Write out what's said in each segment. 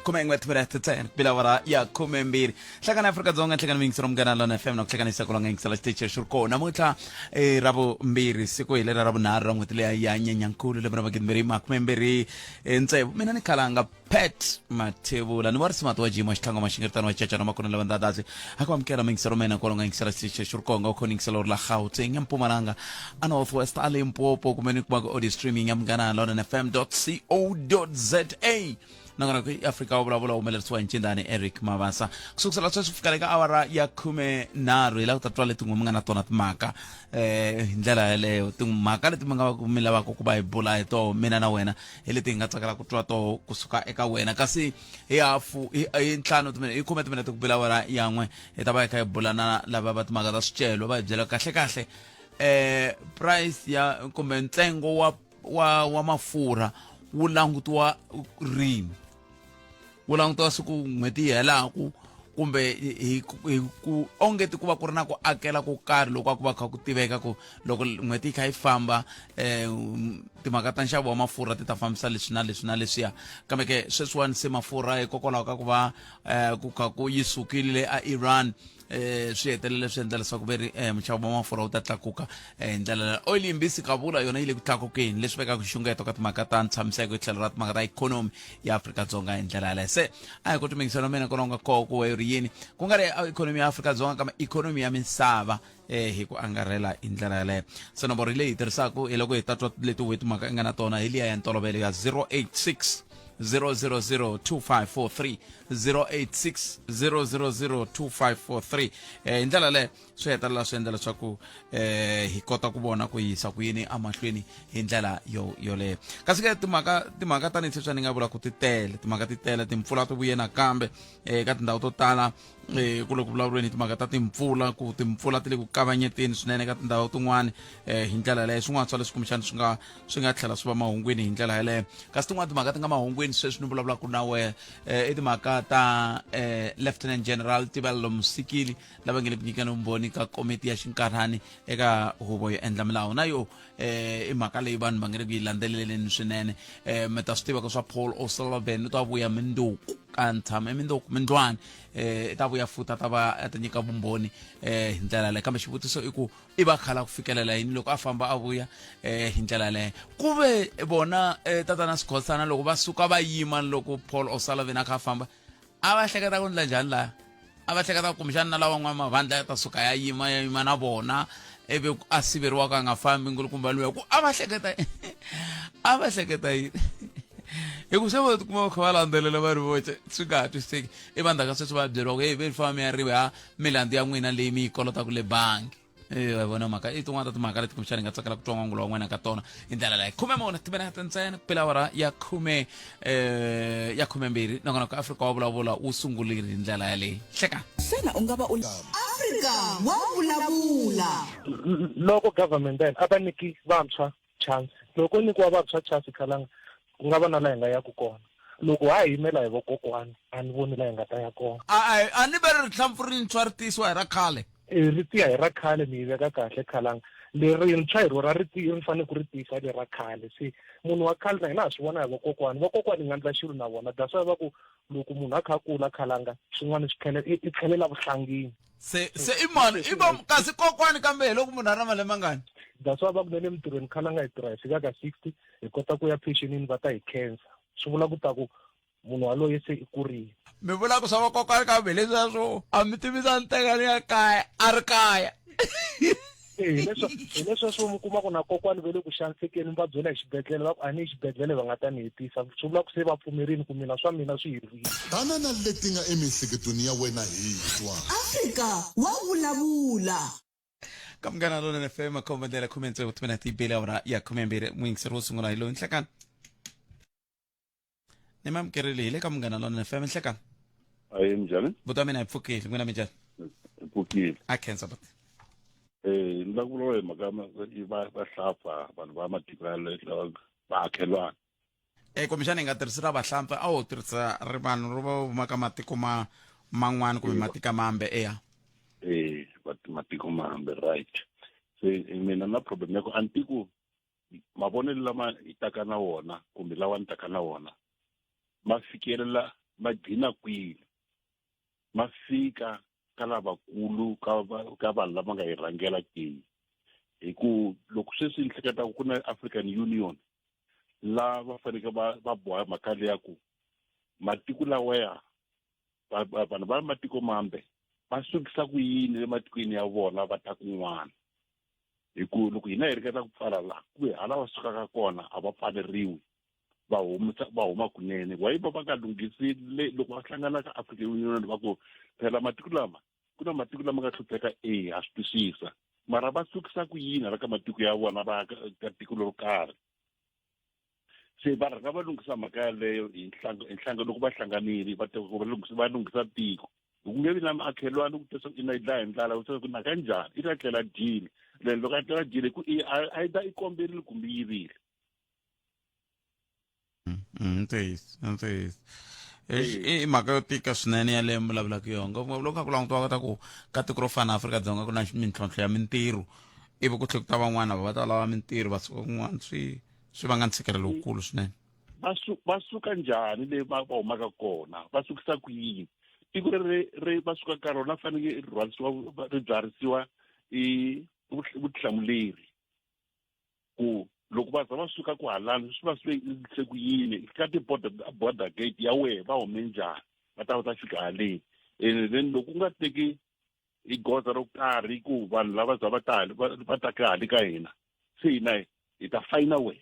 Khumen'we timinete ntsena ku bila awara ya 12 nhlangano ya Afrika-Dzonga, nhlangano miyingiselo Munghana Lona FM na ku hlanganisa ku longa yingisela xitichi xi ri kona namuntlha i ra vumbirhi, siku hi lera ra vunharhu ra n'hweti leya ya Nyenyankulu lembe ra 2026. Mina ni khalanga Pat Mathebula ni Warisi mati wa jima xitlhango maxingeritano wa cacana makona lava ndadazi a ku amukela mingiselo mena kwalo nga yingisela xitichi xi ri kona u khona yingiselo ri la Gauteng ya Mpumalanga a North West a Limpopo kumbe ni kuma ku audio streaming ya Munghana Lona FM co za. Nakona ku Afrika wa vulavula humelerisiwa hi ncindani Eric Mavasa ku sukusela sweswi ku fika le ka awara ya 13 hi lava ku ta twa leti n'we mi nga na tona timhaka hi ndlela yeleyo timhaka leti mi nga va mi lavaka ku va hi bula hi toho mina na wena hi leti hi nga tsakela ku twa toho kusuka eka wena. Kasi hi hafu hi ntlhanu hi khume timinete ku bela awara ya n'we hi ta va hi kha hi bula na lava va timhaka ta swicelwa, va hi byela kahle kahle price ya kumbe ntsengo wa mafurha wu langutiwa rini, wu langutiwa siku n'hweti yi helaku kumbe hi ku ongeti ku va ku ri na ku akela ko karhi loko a ku va kha ku tiveka ku loko n'hweti yi kha yi famba timhaka ta nxavo wa mafurha ti ta fambisa leswi na leswi na leswiya. Kambe ke sweswiwani se mafurha hikokwalaho ka ku va ku kha ku yi sukile le a Iran swi hetelele swi endla leswaku ve ri minxavo wa mafurha wu ta tlakuka hi ndlela leyo. Oil yimbisi kavula yona yi le ku tlakukeni, leswi vekaka nxungeto ka timhaka ta ntshamiseko hi tlhelo ra timhaka ta ikhonomi ya Afrika-Dzonga hi ndlela yaleyo. Se a hi koti mingiselo mina kona u nga koho ku we ri yini, ku nga ri ikhonomi ya Afrika-Dzonga kambe ikhonomi ya misava hi ku angarhela hi ndlela yaleyo. Se nomboro leyi hi tirhisaka hi loko hi ta twa leti we timhaka i nga na tona hi liya ya ntolovelo ya 086 000 2543, 086 000 2543. Hi ndlela leyo swi hetelela swi endla leswaku hi kota ku vona ku yisa ku yini emahlweni hi ndlela yo yoleyo. Kasi ke timhaka tanihi sweswi ni nga vula ku ti tele timhaka, ti tele timpfula ti vuye nakambe ka tindhawu to tala. Ku le ku vulavuriweni hi timhaka ta timpfula, ku timpfula ti le ku kavanyeteni swinene ka tindhawu tin'wani hi ndlela yaleyo. Swin'wana swa leswi kumbexana swi nga tlhela swi va mahungwini hi ndlela yaleyo. Kasi tin'wana timhaka ti nga mahungwini sweswi ni vulavulaka na wehe i timhaka ta Lieutenant General Tebello Mosikili lava nge le ku nyikeni vumbhoni ka komiti ya xinkarhani eka huvo yo endla milawu. Na yo i mhaka leyi vanhu va nge le ku yi landzeleleni swinene. Mi ta swi tiva ka swa Paul O'Sullivan u ta vuya minduku ka ntshama eminduku mindlwani i ta vuya futhi a ta va a ta nyika vumbhoni hi ndlela yaleyo. Kambe xivutiso i ku i va khala ku fikelela yini loko a famba a vuya hi ndlela yaleyo? Ku ve vona tatana Sikhosana loko va suka va yima loko Paul O'Sullivan a kha a famba, a va hleketa ku ndla njhani laya? A va hleketa kumbexana na lavan'wana mavandla ya ta suka ya yima ya yima na vona ivi a siveriwaka a nga fambi nkulukumba luya, ku a va hleketa yini? Hi ku se va tikuma va kha va landzelela va ri voce swi nga ha twisiseki. I vanhu ka sweswi va byeriwa ku hey, ve famba mi ya riha milandzu ya n'wina leyi mi yi kolotaka le bangi. Va vona mhaka i tin'wana ta timhaka leti kumbexana hi nga tsakela ku twa n'wangulo wa n'wina ka tona hi ndlela leyi. 14 timinete ntsena ku pela awara ya khume ya 12. Nakona ku Afrika wa vulavula wu sungurile hi ndlela yaleyi. Hleka. Xana u nga va u Afrika wa vulavula. Loko government ya hina a va nyiki vantshwa chance, loko ko nyikiwa vantshwa chance khalanga ku nga va na laha hi nga yaku kona. Loko ha ha yimela hi vokokwani a ni voni laha hi nga ta ya kona. A ni ve ri rihlampfu rintshwa ri tiyisiwa hi ra khale. E ri tiya hi ra khale, mi yi veka kahle khalanga. Lerintshwa hi rona ri ri fanele ku ri tiyisa le ra khale. Se munhu wa khale na hina ha swi vona hi vokokwani, vokokwani hi nga ndla xilo na vona. That's why va ku loko munhu a kha a kula khalanga swin'wana swi tlhela i tlhelela vuhlangini. Se i mani i va kasi kokwani kambe hi loko munhu a ri na malembe mangani? That's why va ku na le mintirhweni khalanga hi tirha hi fika ka 60 hi kota ku ya pensionini va ta hi khensa. Swi vula ku ta ku munhu waloye se i kurile. Mi vula ku swa vakokwani kambe leswiya swo a mi tivisa ni teka ni ya kaya a ri kaya. Hi leswiya swo mi kuma ku na kokwani va le ku xanisekeni mi va byela hi xibedhlele va ku a ni yi xibedhlele va nga ta ni hetisa. Swi vula ku se va pfumerile ku mina swa mina swi herile. Tana na leti nga emiehleketweni ya wena hi twa. Afrika wa vulavula. Ka Munghana Lonene FM, khombo ndlela 16 timinete yi bile awara ya 12. Muyingiseri wo sungula hi loyi. Nhlekani ni mi amukerile hi le ka Munghana Lonene FM. Nhlekani. Ayi, minjhani? Buti wa mina, hi pfukile. N'wina minjhani? Hi pfukile. A khensa buti. Ni lava ku vulavula hi mhaka ya vahlapfa, vanhu va matiko ya le lava vaakhelwana. Kumbexana hi nga tirhisi ra vahlampfa, a wo tirhisa ri vanhu ro va huma ka matiko ma man'wana kumbe matiko mambe eya. Matiko mambe, right. Se mina na problem ya ku a ni tiku. Mavonelo lama hi taka na wona kumbe lawa ni taka na wona ma fikelela ma gcina kwini, ma fika ka lavakulu, ka vanhu lava nga hi rhangela ke? Hi ku loko sweswi ni hleketa ku na African Union la va faneke va boha mhaka leya ku matiko lawaya, vanhu va matiko mambe va sukisa ku yini le matikweni ya vona va ta kun'wana. Hi ku loko hina hi ringeta ku pfala laha ku hala va sukaka kona, a va pfaleriwi, va humisa va huma kunene. Why va nga lunghisi le loko va hlangana ka African Union? Va ku phela matiko lama ku na matiko lama nga hlupheka, e ha swi twisisa, mara va sukisa ku yini hala ka matiko ya vona va ka tiko lero karhi? Se va rhanga va lunghisa mhaka yaleyo hi nhlanga. Loko va hlanganile va va lunghisa tiko, ku nge vi na makhelwani ku twa ina yi dlaya hi ndlala, ku ku na kanjhani i ta tlela dyile. Then loko a tlela dyile ku i a yi ta i komberile kumbe yivile. Ntiyiso, ntiyiso. I mhaka yo tika swinene yaleyo mi vulavulaka yona, ngopfungopfu loko kha ku langutiwa kota ku ka tiko ro fana na Afrika-Dzonga ku na mintlhontlho ya mintirho, ivi ku tlhela ku ta van'wana va ta lava mintirho va suka kun'wana, swi vanga ntshikelelo lowukulu swinene. Va suka njhani le va humaka kona? Va sukisa ku yini? Tiko leri ri va suka ka rona fanele ri rhwarisiwa, ri byarisiwa i vutihlamuleri ku loko va za va suka ku halani swi va swi se ku yini ka ti-border border gate ya wehe, va hume njhani va ta va ta fika haleni? And then loko u nga teki i goza ro karhi ku vanhu lava za va ta va ta ka hali ka hina, se hina hi ta fayina wehe.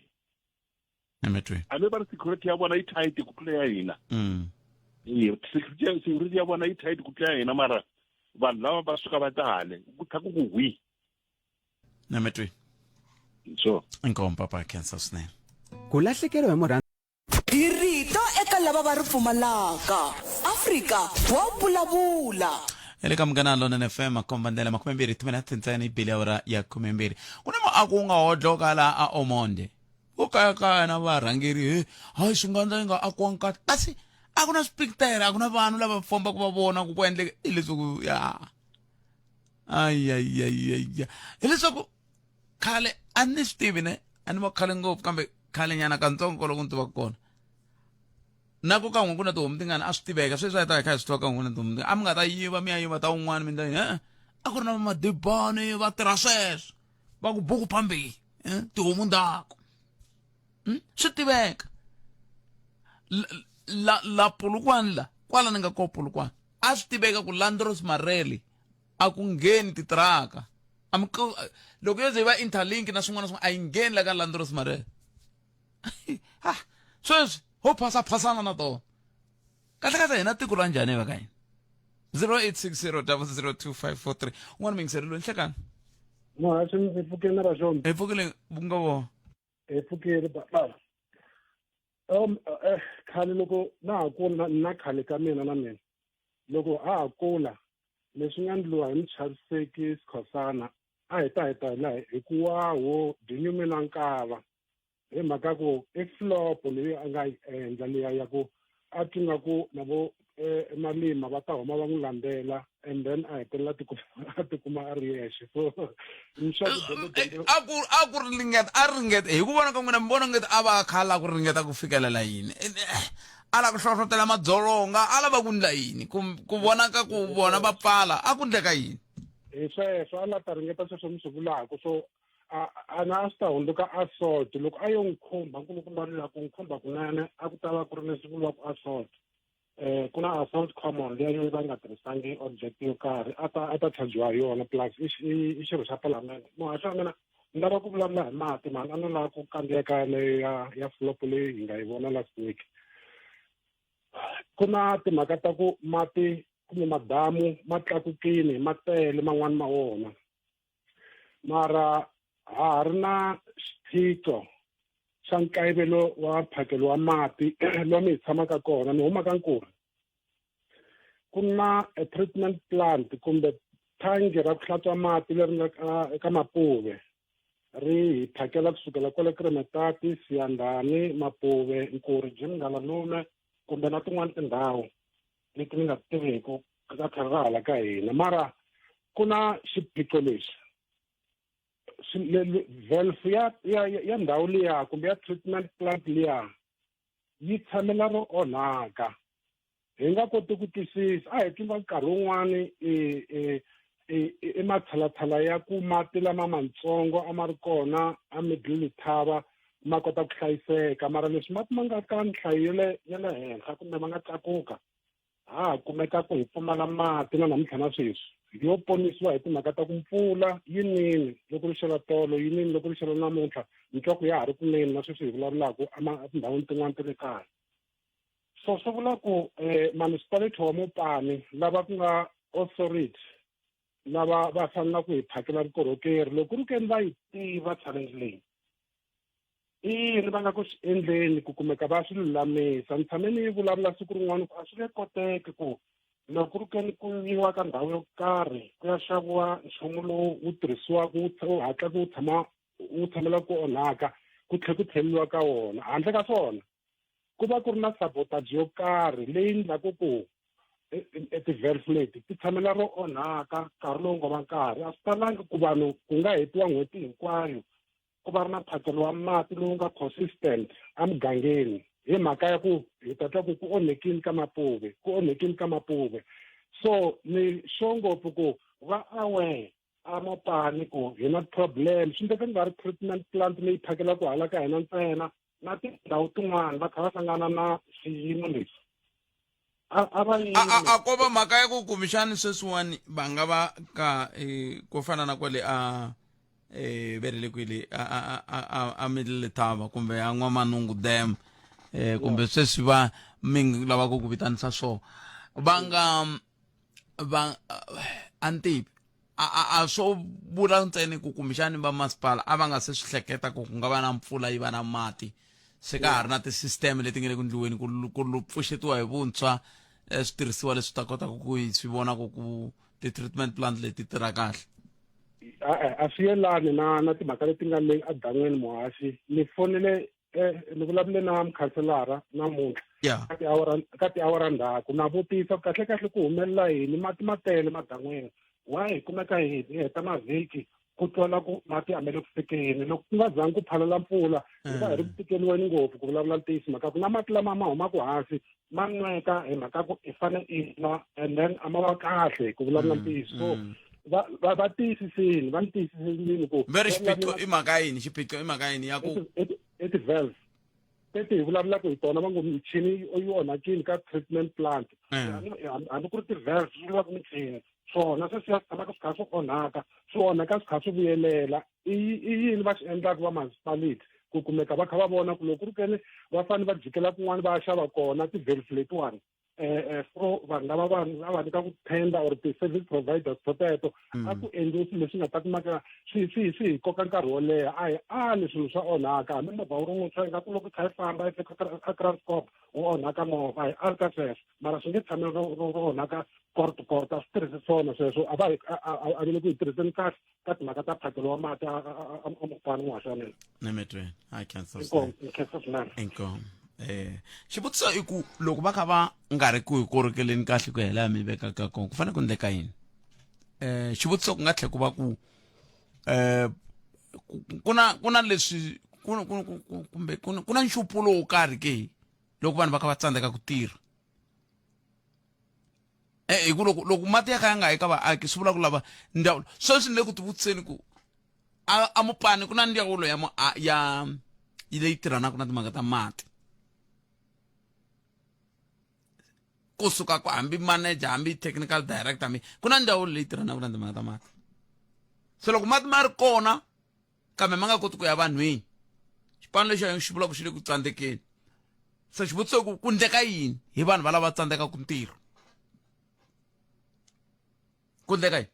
Emetweni. A va ri security ya vona yi tight ku tlula ya hina. Security ya vona yi tight ku tlula ya hina, mara vanhu lava va suka va ta hale ku tlha ku ku hwi. Emetweni. So inkomu papa, khensa swinene. Ku lahlekeriwa hi murhandzi. Hi rito eka lava va ri pfumalaka. Afrika wa vulavula. Hi le ka Munghana Lonene FM, makomba ndlela 20 timinete ntsena yi bile awara ya 12. Ku na muako wu nga hodloka laha a Omonde, wo kayakaya na varhangeri. He hayi, swi nga endla yi nga akiwangi kahle, kasi a ku na swipikitela, a ku na vanhu lava fambaka va vona ku endleke. Hileswaku ya ayayayaya, hileswaku khale a ni swi tivi ne, a ni va khale ngopfu, kambe khale nyana katsongo loko ni tivaka kona na ku kan'we ku na tihomu tingani, a swi tiveka. Sweswi a hi ta hi kha hi swi tiva kan'we ku na tihomu tingani. A mi nga ta yiva mi ya yiva ta un'wana mi ndla yini? E-e, a ku ri na vamadibani va tirha sweswo, va ku buku phambili, tihomu ndzhaku. Swi tiveka la Pulukwani, la kwala ni nga ko Pulukwani, a swi tiveka ku Landros Mareli a ku ngheni titiraka. Loko yo ze yi va interlink na swin'wana na swin'wana, a yi ngheni la ka Landros Mareli. Ha sweswi ho phasaphasana na tona. Kahle kahle hina tiko ra njhani va ka hina? 0860 002543. Un'wana mingiseri loyi, nhlekani. Muhaxi, hi pfukile na vaxomi. Hi pfukile nga vona. Hi pfukile baba. Khale loko na ha kula na khale ka mina na mina loko ha ha kula, leswi nga ndliwa hi Muchaviseki Sikhosana, a hi ta hi ta la hi ku waho byi nyume na nkava, hi mhaka ku i flop leyi a nga yi endla liya ya ku a twi nga ku na vo Malima va ta huma va n'wi landzela, and then a hetelela a tikuma a ri yexe. So A ku ringeta, a ringeta. Hi ku vona ka n'wina, mi vona ngeti a va a kha a lava ku ringeta ku fikelela yini? A lava ku hlohlotela madzolonga? A lava ku ndla yini? Ku vonaka ku vona va pfala, a ku ndleka yini? Hi sweswo, a la ta ringeta sweswo mi swi vulaka. So a na a swi ta hundzuka assault loko a yo n'wi khumba nkulukumba luya, ku n'wi khumba kunene a ku ta va ku ri leswi vuriwaka assault. Ku na assault common leyi yo va nga tirhisangi object yo karhi, a ta chajiwa hi yona, plus i xirho xa palamende. Muhaxi wa mina, ni lava ku vulavula hi mati mani, a ni lava ku kandziyeka leyo ya flop leyi hi nga yi vona last week. Ku na timhaka ta ku mati kumbe madamu ma tlakukile, ma tele man'wani ma wona, mara ha ha ri na xiphiqo xa nkayivelo wa mphakelo wa mati lomu hi tshamaka kona. Ni huma ka Nkuri, ku na a treatment plant kumbe thangi ra ku hlantswa mati leri nga eka Mapuve, ri hi phakela kusukela kwale Kremetati, Siyandhani, Mapuve, Nkuri, Jim Ngalalume kumbe na tin'wani tindhawu leti ni nga ti tiviku ka tlhelo ra hala ka hina. Mara ku na xiphiqo lexi. Valve ya ndhawu liya kumbe ya treatment plant liya yi tshamela ro onhaka. Hi nga koti ku twisisa, a hi tiva nkarhi wun'wani i matshalatshala ya ku mati lama mantsongo a ma ri kona a Middle Letaba ma kota ku hlayiseka, mara leswi mati ma nga ka nhlayo ya le henhla kumbe ma nga tlakuka, ha ha kumeka ku hi pfumala mati na namuntlha na sweswi. Yo ponisiwa hi timhaka ta ku mpfula yi nini loko ri xela tolo, yi nini loko ri xela namuntlha, ni twa ku ya ha ri ku neni na sweswi hi vulavulaka etindhawini tin'wani ta le kaya. So swi vula ku municipality wa Mopani lava ku nga authority lava va fanelaka ku hi phakela vukorhokeri, loko ku ri ke ni va yi tiva challenge leyi, i yini va nga ku swi endleni ku kumeka va swi lulamisa? Ni tshame ni vulavula siku rin'wana ku a swi nge koteki ku loko ku ri ke ni ku yiwa ka ndhawu yo karhi ku ya xaviwa nchumu lowu wu tirhisiwaka, wu hatlaka wu tshama wu tshamela ku onhaka, ku tlhela ku tlheleriwa ka wona. Handle ka swona ku va ku ri na sabotage yo karhi leyi endlaku ku ti-valve leti ti tshamela ro onhaka nkarhi lowu nga va nkarhi. A swi talangi ku vanhu ku nga hetiwa n'hweti hinkwayo ku va ri na mphakelo wa mati lowu nga consistent emugangeni, hi mhaka ya ku hi ta twa ku ku onhekini ka Mapuve, ku onhekini ka Mapuve. So ni sure ngopfu ku va aware a Mopani ku hi na problem. Swi endleka ku nga ri treatment plant leyi phakelaka hala ka hina ntsena, na tindhawu tin'wana va kha va hlangana na xiyimo lexi. A va yimi. A ko va mhaka ya ku kumbexani sweswiwani va nga va ka ko fana na kwale a verile kwele a Middle Letaba kumbe a N'wamanungu Dam, kumbe sweswi va mi lavaka ku vitanisa swona, va nga va a ni tivi, a swo vula ntsena ku kumbexani va masipala a va nga se swi hleketa ku ku nga va na mpfula yi va na mati, se ka ha ri na ti-system leti nga le ku ndliweni ku pfuxetiwa hi vuntshwa switirhisiwa leswi ta kotaka ku hi swi vona ku ti-treatment plant leti tirha kahle. E-e, a swi yelani na timhaka leti nga le adan'wini muhaxi. Ni fonele ni vulavule na mukhanselara namuntlha ka tiawara ndzhaku, na vutisa kahle kahle ku humelela yini, mati ma tele madan'wini, why hi kumeka hi heta mavhiki ku twala ku mati a ma le ku fikeni loko ku nga zangi ku phalala mpfula? Hi va hi ri ku tikeliweni ngopfu ku vulavula ntiyiso, mhaka ku na mati lama ma humaka hansi ma nweka hi mhaka ku i fane i nwa, and then a ma va kahle ku vulavula ntiyiso. So va tiyisisini, va ni tiyisisini ku Ve ri xiphiqo i mhaka yini? Xiphiqo i mhaka yini ya ku I ti-valve teti hi vulavulaka hi tona, va ngo michini yi onhakile ka treatment plant. Hambi ku ri ti-valve, swi vulaka michini swona sweswiya swi tshamaka swi kha swi onhaka, swi onhaka swi kha swi vuyelela. I yini va swi endlaka va municipality ku kumeka va kha va vona ku loko ku ri keni va fanele va jikela kun'wana va ya xava kona ti-valve letiwani, for vanhu lava va nyika ku tender or ti-service providers to teto, a ku endliwi swilo leswi nga ta kumaka swi hi koka nkarhi wo leha? A hi ali swilo swa onhaka, hambi movha wu ri wuntshwa, ingaku loko i kha i famba i fika a Kranskop wu onhaka movha, a hi ali ka sweswo, mara swi nge tshami ro onhaka kort kort. A swi tirhisi swona sweswo, a va a ve le ku hi tirhiseni kahle ka timhaka ta phakelo wa mati a Mopani, muhaxi wa mina. Nemetweni a khensa. Inkomu, nkhensa swinene. Inkomu. Xivutiso i ku loko va kha va nga ri ku hi korhokeleni kahle ku hela mi vekaka kona, ku fanele ku endleka yini? Xivutiso ku nga tlhela ku va ku ku na leswi kumbe ku na nxupulo wo karhi ke loko vanhu va kha va tsandzeka ku tirha? Hi ku loko mati ya kha ya nga yi ka vaaki, swi vula ku lava ndzawulo sweswi ni le ku tivutiseni ku a Mopani ku na ndzawulo ya ya leyi tirhanaka na timhaka ta mati, kusuka ku hambi manager, hambi technical director, hambi ku na ndzawulo leyi tirhanaka na timhaka ta mati. Se loko mati ma ri kona kambe ma nga koti ku ya vanhwini, xipano lexi xi vulaka xi le ku tsandzekeni. Se xivutiso ku ndleka yini hi vanhu va lava tsandzekaka ntirho? Ku ndleka yini?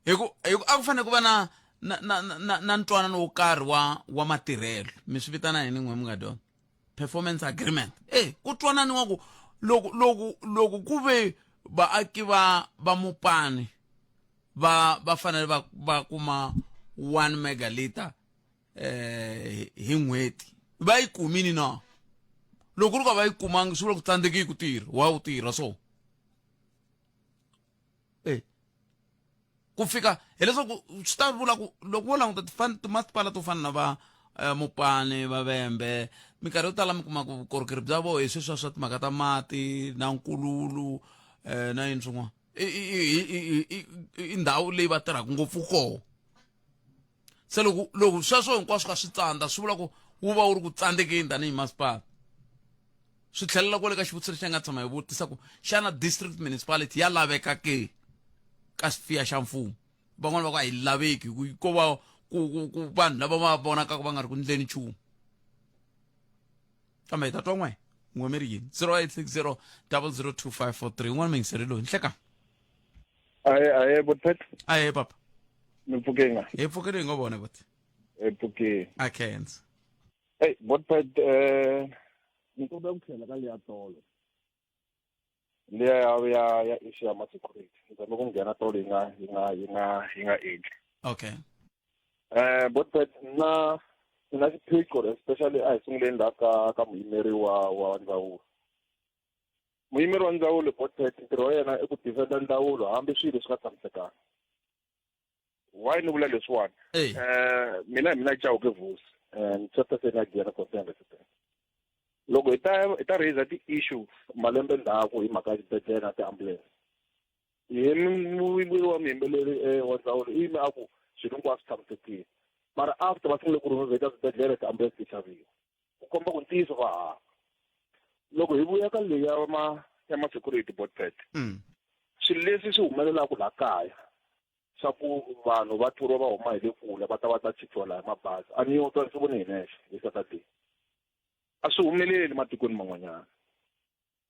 Hi ku a ku fanele ku va na ntwanano wo karhi wa matirhelo, mi swi vitana yini n'we mi nga dyondza, performance agreement, ku twananiwa ku loko ku ve vaaki va Mopani va fanele va kuma 1 megaliter hi n'hweti, va yi kumini na? Loko ku ri ka va yi kumangi, swi vula ku tsandzeki ku tirha wa wu tirha. So Ku fika hileswaku swi ta vula ku loko wo languta timasipala to fana na va Mopani, va Vhembe, minkarhi yo tala mi kuma ku vukorhokeri bya vona hi sweswiya swa timhaka ta mati na nkululu na yini swin'wana. I ndhawu leyi va tirhaka ngopfu kona. Se loko loko sweswo hinkwaswo ka swi tsandza swi vula ku wu va wu ri ku tsandzekeni tanihi masipala. Swi tlhelela kwale ka xivutiso lexi nga tshama hi vutisa ku xana district municipality ya laveka ke ka xifiya xa mfumo? Van'wani va ku a yi laveki hi ku ko va ku vanhu lava va vonakaka va nga ri ku ndleni nchumu. Kambe hi ta twa n'we n'we mi ri yini? 0860 002543 un'wana muyingiseri loyi nhleka. Aye aye botpet. Aye papa. Mi pfukeng na? Hi pfukile hi ngo vona bot. Hi pfukile. A khensa. Hey botpet ni kombela ku tlhela ka liya tolo. Liya ya ya ya issue ya ma-security. Ni zame ku nghena tolo yi nga yi nga yi nga yi nga endli. Okay. Botpet na na xiphiqo especially a hi sunguleni la ka ka muyimeri wa wa ndzawulo. Muyimeri wa ndzawulo Botpet ntirho wa yena i ku defenda ndzawulo hambi swilo swi nga tshamisekanga. Why ni vula leswiwani? Mina hi mina Chauke Vusi, ni chairperson ya Giyani Concerned Resident. Loko hi ta hi ta raise ti-issue malembe ndzhaku hi mhaka ya xibedhlele na ti-ambulance, hi muyimeri wa muyimbeleri wa ndzawulo i yime a ku swilo hinkwaswo swi tshamisekile, mara after va sungule ku renovate swibedhlele ti-ambulance ti xaviwa, ku komba ku ntiyiso va hava. Loko hi vuya ka leyi ya ma ya ma-security Botpet, swilo leswi swi humelelaka laha kaya swa ku vanhu va thoriwa va huma hi le kule va ta va ta chichiwa laha hi mabazi, a ni yo twa ni swi vone hi nexe hi Saturday, a swi humeleli matikweni man'wanyana.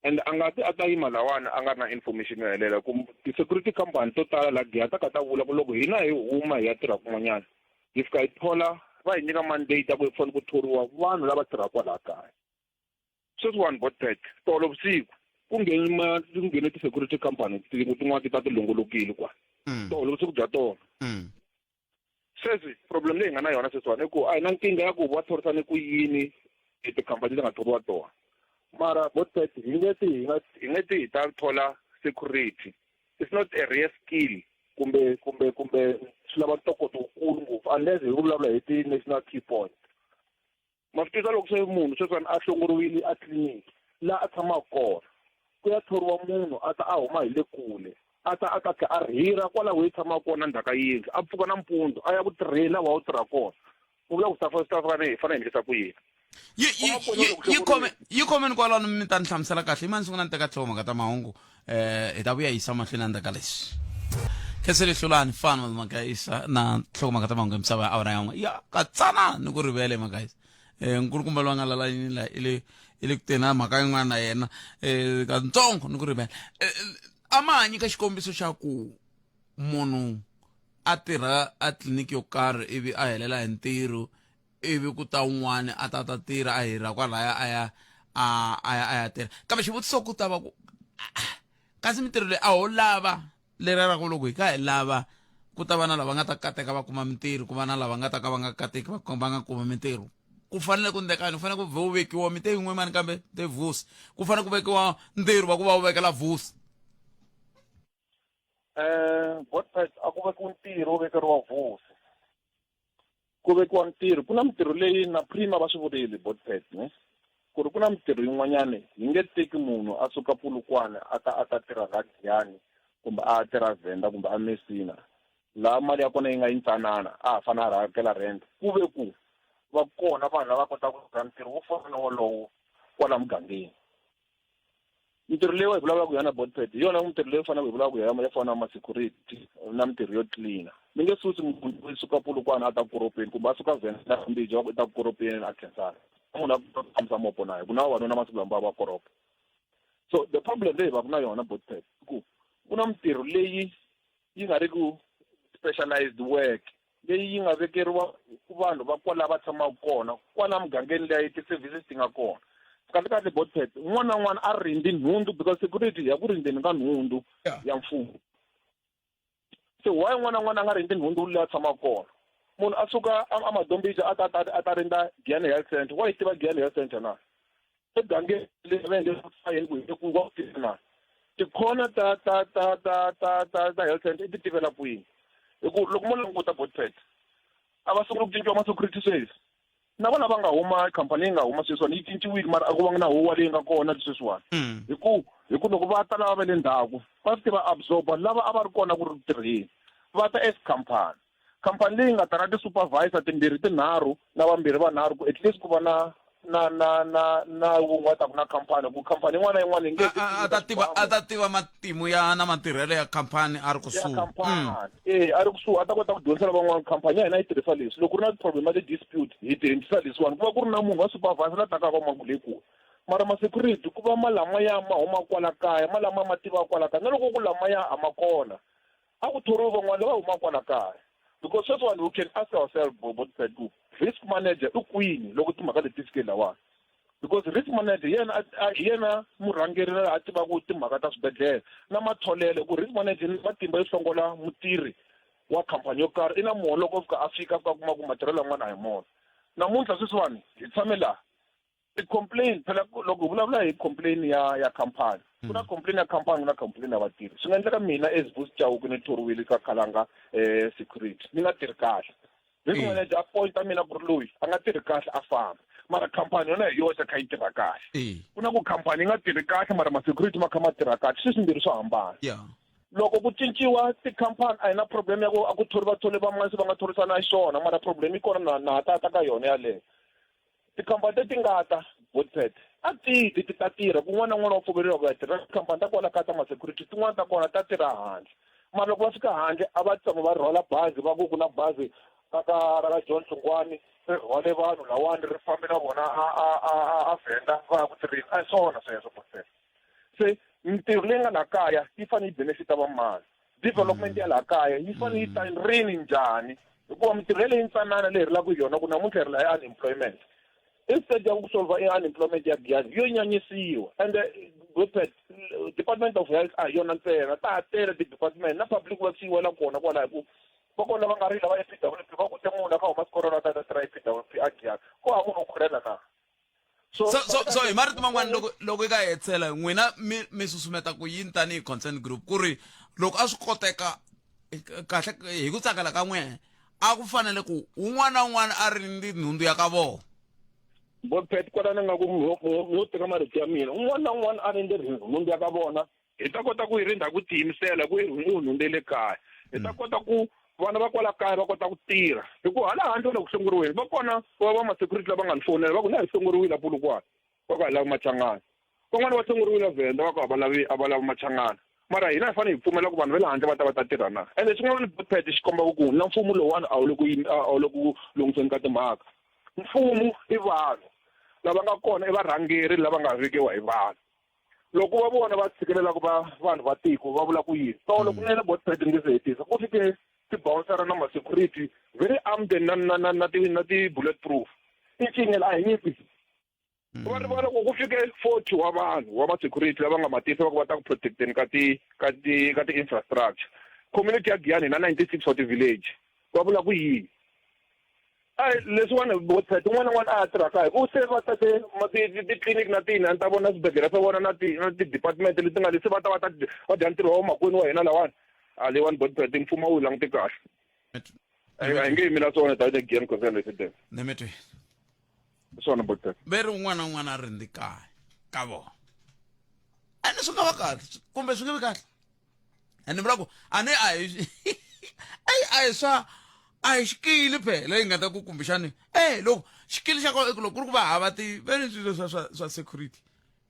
And a nga ti a ta yima lawani a nga ri na information yo helela ku ti-security company to tala laha Giyani ta ka ta vula ku loko hina hi huma hi ya tirha kun'wanyana hi fika hi thola va hi nyika mandate ya ku hi fanele ku thoriwa vanhu lava tirhaka kwalaha kaya. Sweswiwani Botpet tolo vusiku ku nghene ma ku nghene ti-security company tin'wana ti ta ti longolokile kwala tolo vusiku bya tolo. Sweswi problem leyi hi nga na yona sweswiwani i ku a hi na nkingha ya ku va thorisane ku yini hi tikhampani leti nga thoriwa tona, mara Botpet hi nge ti hi nga hi nge ti hi ta thola security, it's not a rare skill kumbe kumbe kumbe swi lava ntokoto wukulu ngopfu unless hi vulavula hi ti-national key point. Ma swi twisisa loko se munhu sweswiwani a hlongoriwile a tliliniki laha a tshamaka kona ku ya thoriwa munhu a ta a huma hi le kule a ta a ta tlhela a rhira kwalaho yi tshamaka kona ndzhaku ka yindlu a pfuka nampundzu a ya ku tirheni laha wa wu tirha kona, ku vula ku swi ta fane hi fanele hi endlisa ku yini? Yi yi yi yi khome yi khomeni kwalano mi ta ni hlamusela kahle yimani sungula ni teka tlhelo ta mahungu hi ta vuya yisa mahlweni endzhaku ka leswi. Khensile Hlulani fana Magaisa na nhlokomhaka ta mahungu ya misava ya awara ya n'we ya katsana ni ku rivele Magaisa. Nkulukumba loyi a nga lala yini la i le i le ku teni na mhaka yin'wana na yena katsongo ni ku rivele. A ma ha nyika xikombiso xa ku munhu a tirha a tliliniki yo karhi ivi a helela hi ntirho ivi ku ta un'wana a ta ta tirha a hirha kwalaya a ya a a ya a ya tirha, kambe xivutiso ku ta va ku kasi mintirho leyi a ho lava leriya ra ku loko hi kha hi lava ku ta va na lava nga ta kateka va kuma mintirho ku va na lava nga ta ka va nga kateki va va nga kumi mintirho, ku fanele ku ndleka yini? Ku fanele ku vhe wu vekiwa mi te yin'we mani kambe te Vusi ku fanele ku vekiwa ntirho va ku va wu vekela Vusi. Godfred a ku vekiwi ntirho wo vekeriwa Vusi, ku vekiwa ntirho ku na mintirho leyi na Prima va swi vurile Godfred ne ku ri ku na mintirho yin'wanyana hi nge teki munhu a suka Polokwane a ta a ta tirha la Giyani kumbe a tirha Venda kumbe a Messina laha mali ya kona yi nga yintsanana a ha fanele a hakela rent ku ve ku va kona vanhu lava kotaka ku tirha ntirho wo fana na wolowo kwala mugangeni. Mintirho leyi hi vulavulaka hi yona Botpet hi yona mintirho leyi faneleke hi vulavulaka hi yona yo fana na ma-security na mintirho yo tlilina. Mi nge susi munhu u suka Polokwane a ta ku koropeni kumbe a suka Venda Mbija va ku i ta ku koropeni a Khensani. Munhu a fambisa mopo na hi ku na vavanuna masiku lama va koropa. So the problem leyi hi va ku na yona Botpet i ku ku na mintirho leyi yi nga ri ku specialized work leyi yi nga vekeriwa vanhu va kwala va tshamaka kona kwala mugangeni leyi ti-services ti nga kona. Kahle kahle Botpet un'wana na un'wana a rindzi nhundzu because security ya ku rindzeni ka nhundzu ya mfumo. Se why un'wana na un'wana a nga rindzi nhundzu leyi a tshamaka kona? Munhu a suka a Madombija a ta a ta rindza Giyani Health Center, wa yi tiva Giyani Health Center na? Egangeni leyi va nge yeni ku hi ku wa tiva na? Tikhona ta ta ta ta ta ta ta health center i ti tivela kwini? Hi ku loko mo languta Botpet, a va sungula ku cinciwa ma-security sweswi. Na vona va nga huma khampani leyi nga huma sweswiwani yi cinciwile mara a ku vanga na huwa leyi nga kona sweswiwani. Hi ku loko va ta lava va le ndzhaku va fike va absorba lava a va ri kona ku ri ku tirheni, va ta as khampani. Khampani leyi nga ta na ti-supervisor timbirhi tinharhu na vambirhi vanharhu ku at least ku va na wun'we a taku na khampani, ku khampani yin'wana na yin'wana yi nge A ta tiva matimu ya na matirhelo ya khampani a ri ya kusuhi. Khampani e a ri kusuhi, a ta kota ku dyondzisa lavan'wana, khampani ya hina yi tirhisa leswi, loko ku ri na problem ya ti-dispute hi tirhisa leswiwani, ku va ku ri na munhu wa supervisor la takaka mangu leyikulu. Mara ma-security ku va ma lamaya ma huma kwala kaya, ma lama ma tiva kwala kaya, na loko ku lamaya a ma kona, a ku thoriwi van'wana lava humaka kwala kaya. Because sweswiwani we can ask ourselves, Botpet, ku risk manager i kwini loko timhaka leti fike lawani? Because risk manager yena hi yena murhangeri la a tivaka timhaka ta swibedhlele na matholelo, ku risk manager ni matimba yo hlongola mutirhi wa khampani yo karhi i na muholo. Loko fika a fika kuma ku matirhelo yan'wana a hi mona. Namuntlha sweswiwani hi tshame laha, ti-complain phela, loko hi vulavula hi complain ya khampani, ku na complain ya khampani, ku na complain ya vatirhi. Swi nga endleka mina as Vusi Chauke ni thoriwile ka Khalanga security, ni nga tirhi kahle, risk manager a pointa mina ku ri loyi a nga tirhi kahle, a famba, mara khampani yona hi yoxe kha yi tirha kahle. Ku na ku khampani yi nga tirhi kahle mara ma-security ma kha ma tirha kahle, swi swimbirhi swo hambana. Loko ku cinciwa tikhampani, a hi na problem ya ku a ku thori vatholi van'wana se va nga thorisana xiswona, mara problem yi kona na ha ta ka yona yaleyo. Tikhampani leti nga ta, Botpet, a ti ti ta tirha kun'wana na un'wana wa pfumeleriwa ku ya tirha tikhampani ta kwala ka ta ma-security, tin'wana ta kona ta tirha handle, mara loko va fika handle a va tshama va rhwala bazi, va ku ku na bazi ka ra ka John Hlongwane ri rhwale vanhu lawani, ri fambe na vona a Venda va ya ku tirheni. A hi swona sweswo, Botpet. Se mintirho leyi nga laha kaya yi fanele yi benefita vamani? Development ya laha kaya yi fanele yi ta rini, njhani? Hikuva mintirho yaleyi ntsanana leyi hi rilaka hi yona, ku namuntlha hi rila hi unemployment, instead ya ku solva i unemployment ya Giyani yo nyanyisiwa. And Botpet, Department of Health a hi yona ntsena, ta ha tele ti-department, na Public Works yi wela kona kwalaho, hi ku va kona lava nga rila va ePWP, va ku te munhu a kha huma xikorolo a ta ta tirha ePWP a Giyani, ku hava munhu wo khurhela na. So hi marito man'wana, loko eka hetsela n'wina mi susumeta ku yini tanihi concern group, ku ri loko a swi koteka kahle hi ku tsakela ka n'wina, a ku fanele ku un'wana na un'wana a ri ni nhundzu ya ka vona? Botpet, kwalano nga ku yo teka marito ya mina, un'wana na un'wana a rindze nhundzu ya ka vona, hi ta kota ku yi rindza ku tiyimisela ku i nhundzu ya le kaya, hi ta kota ku vana va kwala kaya va kota ku tirha. Hi ku hala handle le ku hlongoriweni va kona va ma-security lava nga ni fonela, va ku na hi hlongoriwile a Polokwane, va ku a hi lavi Machangana, van'wani va hlongoriwile Venda, va ku a va lavi Machangana. Mara hina hi fanele hi pfumela ku vanhu va le handle va ta va ta tirha na. Ende xin'wana, Botpet, xi kombaka ku na mfumo lowuwani a wu le ku lunghiseni ka timhaka. Mfumo i vanhu lava nga kona, i varhangeri lava nga vekiwa hi vanhu. Loko va vona va tshikelelaka va vanhu va tiko, va vula ku yini? Tolo kunene, Botpet, nge se hetisa, ku fike ti-bouncer na ma-security very armed na ti bullet proof, i ncingela a hi nyimpi. Va rivala ku ku fike 40 wa vanhu wa ma-security lava nga matisa, va ku va ta ku protecteni ka ti infrastructure. Community ya Giyani na 96 wa ti-village, va vula ku yini? A leswiwani, Botpet, un'wana na un'wana a ya tirhaka hi ku se va tate titliliniki na tinani ta vona, swibedhlele swa vona, na ti-department leti nga lesi, va ta va ta va dya ntirho wa makwenu wa hina lawani. A leyiwani, Botpet, mfumo wu languti kahle, a hi nge yimi na swona tanihi Giyani Concern Resident. Nemetweni. Swona, Botpet. Ve ri un'wana na un'wana a rindzi kaya ka vona, ene swi nga va kahle kumbe swi nge vi kahle. Ene vula ku a ni a hi swa a hi xikili phela yi nga ta ku kumbexani loko xikili xa kona i ku loko ku ri ku va hava ti va ni swilo swa security,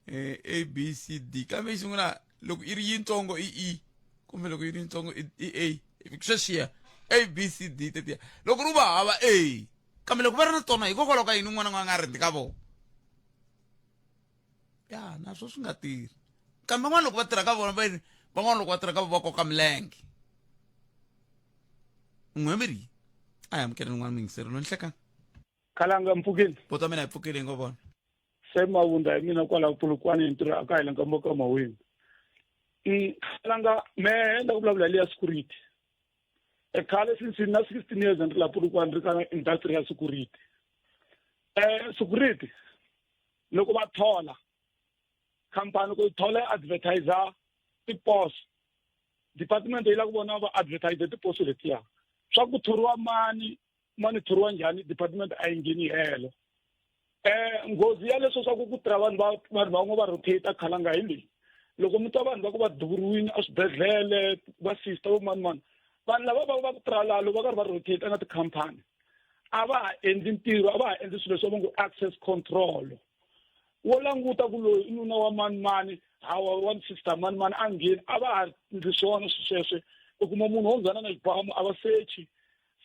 A B C D, kambe yi sungula loko i ri yitsongo i E, kumbe loko yi ri yitsongo i A, sweswiya A B C D tetiya, loko ri va hava A, kambe loko va ri na tona, hikokwalaho ka yini un'wana na un'wana a nga rindzi ka vona? Ya naswo swi nga tirhi, kambe van'wana loko va tirha ka vona, va yini, van'wana loko va tirha ka vona va koka milenge n'wemiri. A hi amukeleni n'wana muyingiseri loyi nhlekani. Khalanga, mpfukile? Buti wa mina, hi pfukile, hi ngo vona. Se Mavunda hi mina kwala Polokwane, hi ntirho aka hi le nkambo ka Mawini. Khalanga, mehe la ku vulavula hi leya security. E khale, since na 16 years ni ri la Polokwane, ri ka industry ya security. Security loko va thola, khampani ku yi thola yi advertiser tiposo, department yi lava ku vona va advertise tiposo letiya. Swa ku thoriwa mani, mani thoriwa njhani, department a yi ngheni helo. Nghozi ya leswo swa ku ku tirha vanhu va vanhu van'we va rotate khalanga hi leyi. Loko mi twa vanhu va ku va duvuriwile eswibedhlele, va sister vo mani mani, vanhu lava va va ku tirha laha loko va karhi va rotate na tikhampani a va ha endli ntirho, a va ha endli swilo leswi va ngo access control. Wo languta ku loyi i nuna wa mani mani, hawa wa sister mani mani a ngheni, a va ha endli swona swilo sweswo. U kuma munhu wo nghena na xibamu a va sechi.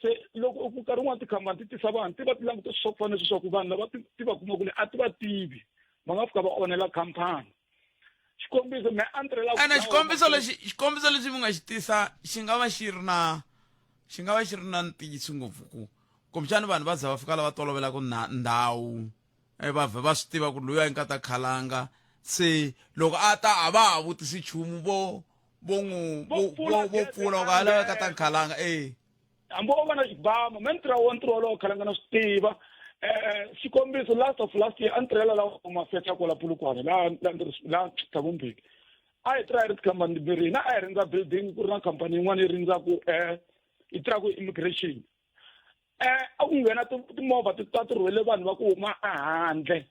Se loko u nkarhi wun'wani tikhampani ti tisa vanhu ti va ti langute swa ku fana na leswaku vanhu lava ti va kuma ku le a ti va tivi, va nga fika va onhela khampani. Xikombiso, me a ni tirhela Ene xikombiso lexi, xikombiso lexi mi nga xi tisa xi nga va xi ri na, xi nga va xi ri na ntiyiso ngopfu ku kumbexani vanhu va za va fika lava tolovelaka na ndhawu, va vhe va swi tiva ku loyi a nga ta khalanga, se loko a ta a va ha vutisi nchumu, vo vo n'wi Vo pfula vo pfula ku a laveka ta khalanga. Hambi o va na xibamu, me ni tirha wona ntirho wolowo khalanga na swi tiva. Xikombiso, last of last year a ni tirhela laha Mafetha kwala Polokwane, laha laha Thabo Mbeki. A hi tirha hi ri tikhampani timbirhi, hina a hi rindza building, ku ri na khampani yin'wana yi rindzaku yi tirhaka immigration. A ku nghena timovha ti ta ti rhwele vanhu va ku huma ehandle,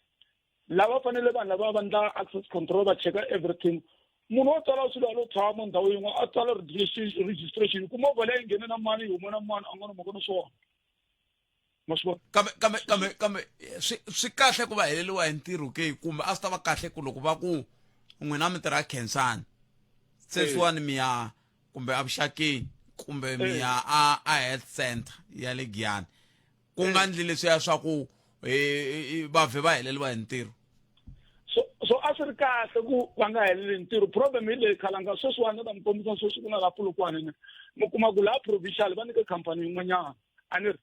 lava fanele vanhu lava va endla access control va cheka everything. Munhu wo tsala swilo a lo tshama ndhawu yin'we a tsala registration, ku movha leyi nghene na mani, yi huma na mani, a nga na mhaka na swona. Ma swi vona? Kambe kambe kambe kambe swi kahle ku va heleriwa hi ntirho ke, kumbe a swi ta va kahle ku loko va ku n'wina mi tirha Khensani sweswiwani mi ya kumbe avuxakeni kumbe mi ya a health center ya le Giyani, ku nga ndli leswiya swa ku va vhe va heleriwa hi ntirho? So a swi ri kahle ku va nga heleli ntirho. Problem hi leyi khalanga sweswiwani, ni ta mi kombisa sweswi ku na laha Polokwane ne mi kuma ku laha provincial va nyike khampani yin'wanyana, a ni ri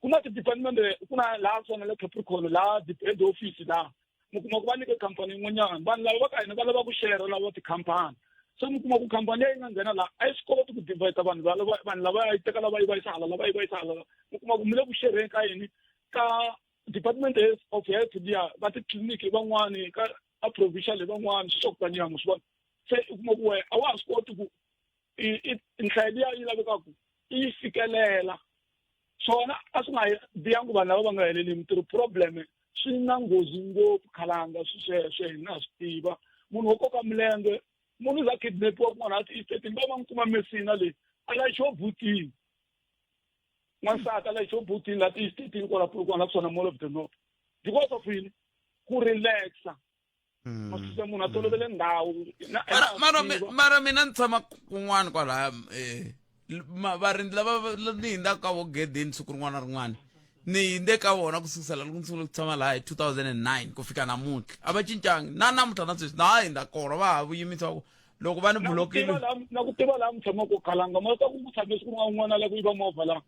ku na ti-department, ku na laha swona le Capricorn laha head office laha mi kuma ku va nyike khampani yin'wanyana. Vanhu lava va ka hina va lava ku share lava tikhampani, se mi kuma ku khampani leyi nga nghena laha a yi swi koti ku divide vanhu lava, vanhu lava yi teka lava yi va yisa hala, lava yi va yisa hala. Mi kuma ku mi le ku shereni ka yini, ka department of health liya va titliliniki van'wani, ka a provincial van'wani, swi swa ku taniya swi vona. Se u kuma ku wena a wa ha swi koti ku nhlayo liya yi lavekaka i yi fikelela. Swona a swi nga bihangi vanhu lava va nga heleli mintirho. Problem swi na nghozi ngopfu khalanga swi sweswo, hi nga swi tiva. Munhu wo koka milenge, munhu za kidnapiwa kun'wana a ti-estate, va va n'wi kuma Messina leyi a layichiwa butini, n'wansati a layichiwa butini laha ti-estate kwala Polokwane la kusuhana Mall of the North, because of yini? Ku relaxa. Masuse munhu a tolovele ndhawu. Mara mina ni tshama kun'wana kwalaya, varindzi lava ni hindzaka ka vo gedeni siku rin'wana na rin'wana, ni hindze ka vona ku sukusela loko ni sungule ku tshama laha hi 2009 ku fika namuntlha, a va cincangi na namuntlha na sweswi na ha hindza kona, va ha yimisa ku loko va ni bulokile. Na ku tiva laha mi tshamaka khalanga, ma ta ku ku tshame siku rin'wana un'wana a lava ku yiva movha laha.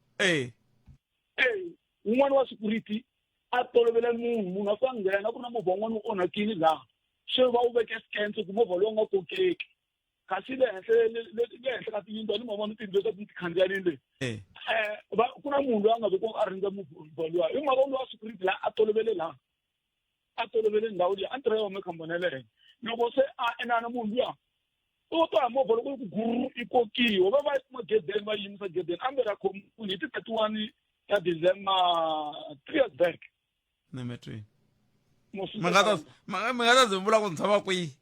Un'wana wa security a tolovele munhu, munhu a fika nghena ku ri na movha wun'wana wu onhakile laha, se va wu veke scans ku movha lowu nga kokeki, kasi le henhla le henhla ka tiyindlu a ni ma vona tiyindlu leti ti khandziyanini le, ku na munhu loyi a nga vekiwa a rindza movha luya. Hi mhaka lowa security laha a tolovele laha, a tolovele ndhawu liya, a ni tirhela home khampani ya le henhla. Loko se a enana munhu luya u twa hi movha loko yi ku guru yi kokiwa, va va yi kuma gedeni, va yimisa gedeni a mbere a khomiwile hi ti 31 ya December 3 years back. Nimetweni mi nga ta mi nga ta ze mi vula ku ni tshama kwihi?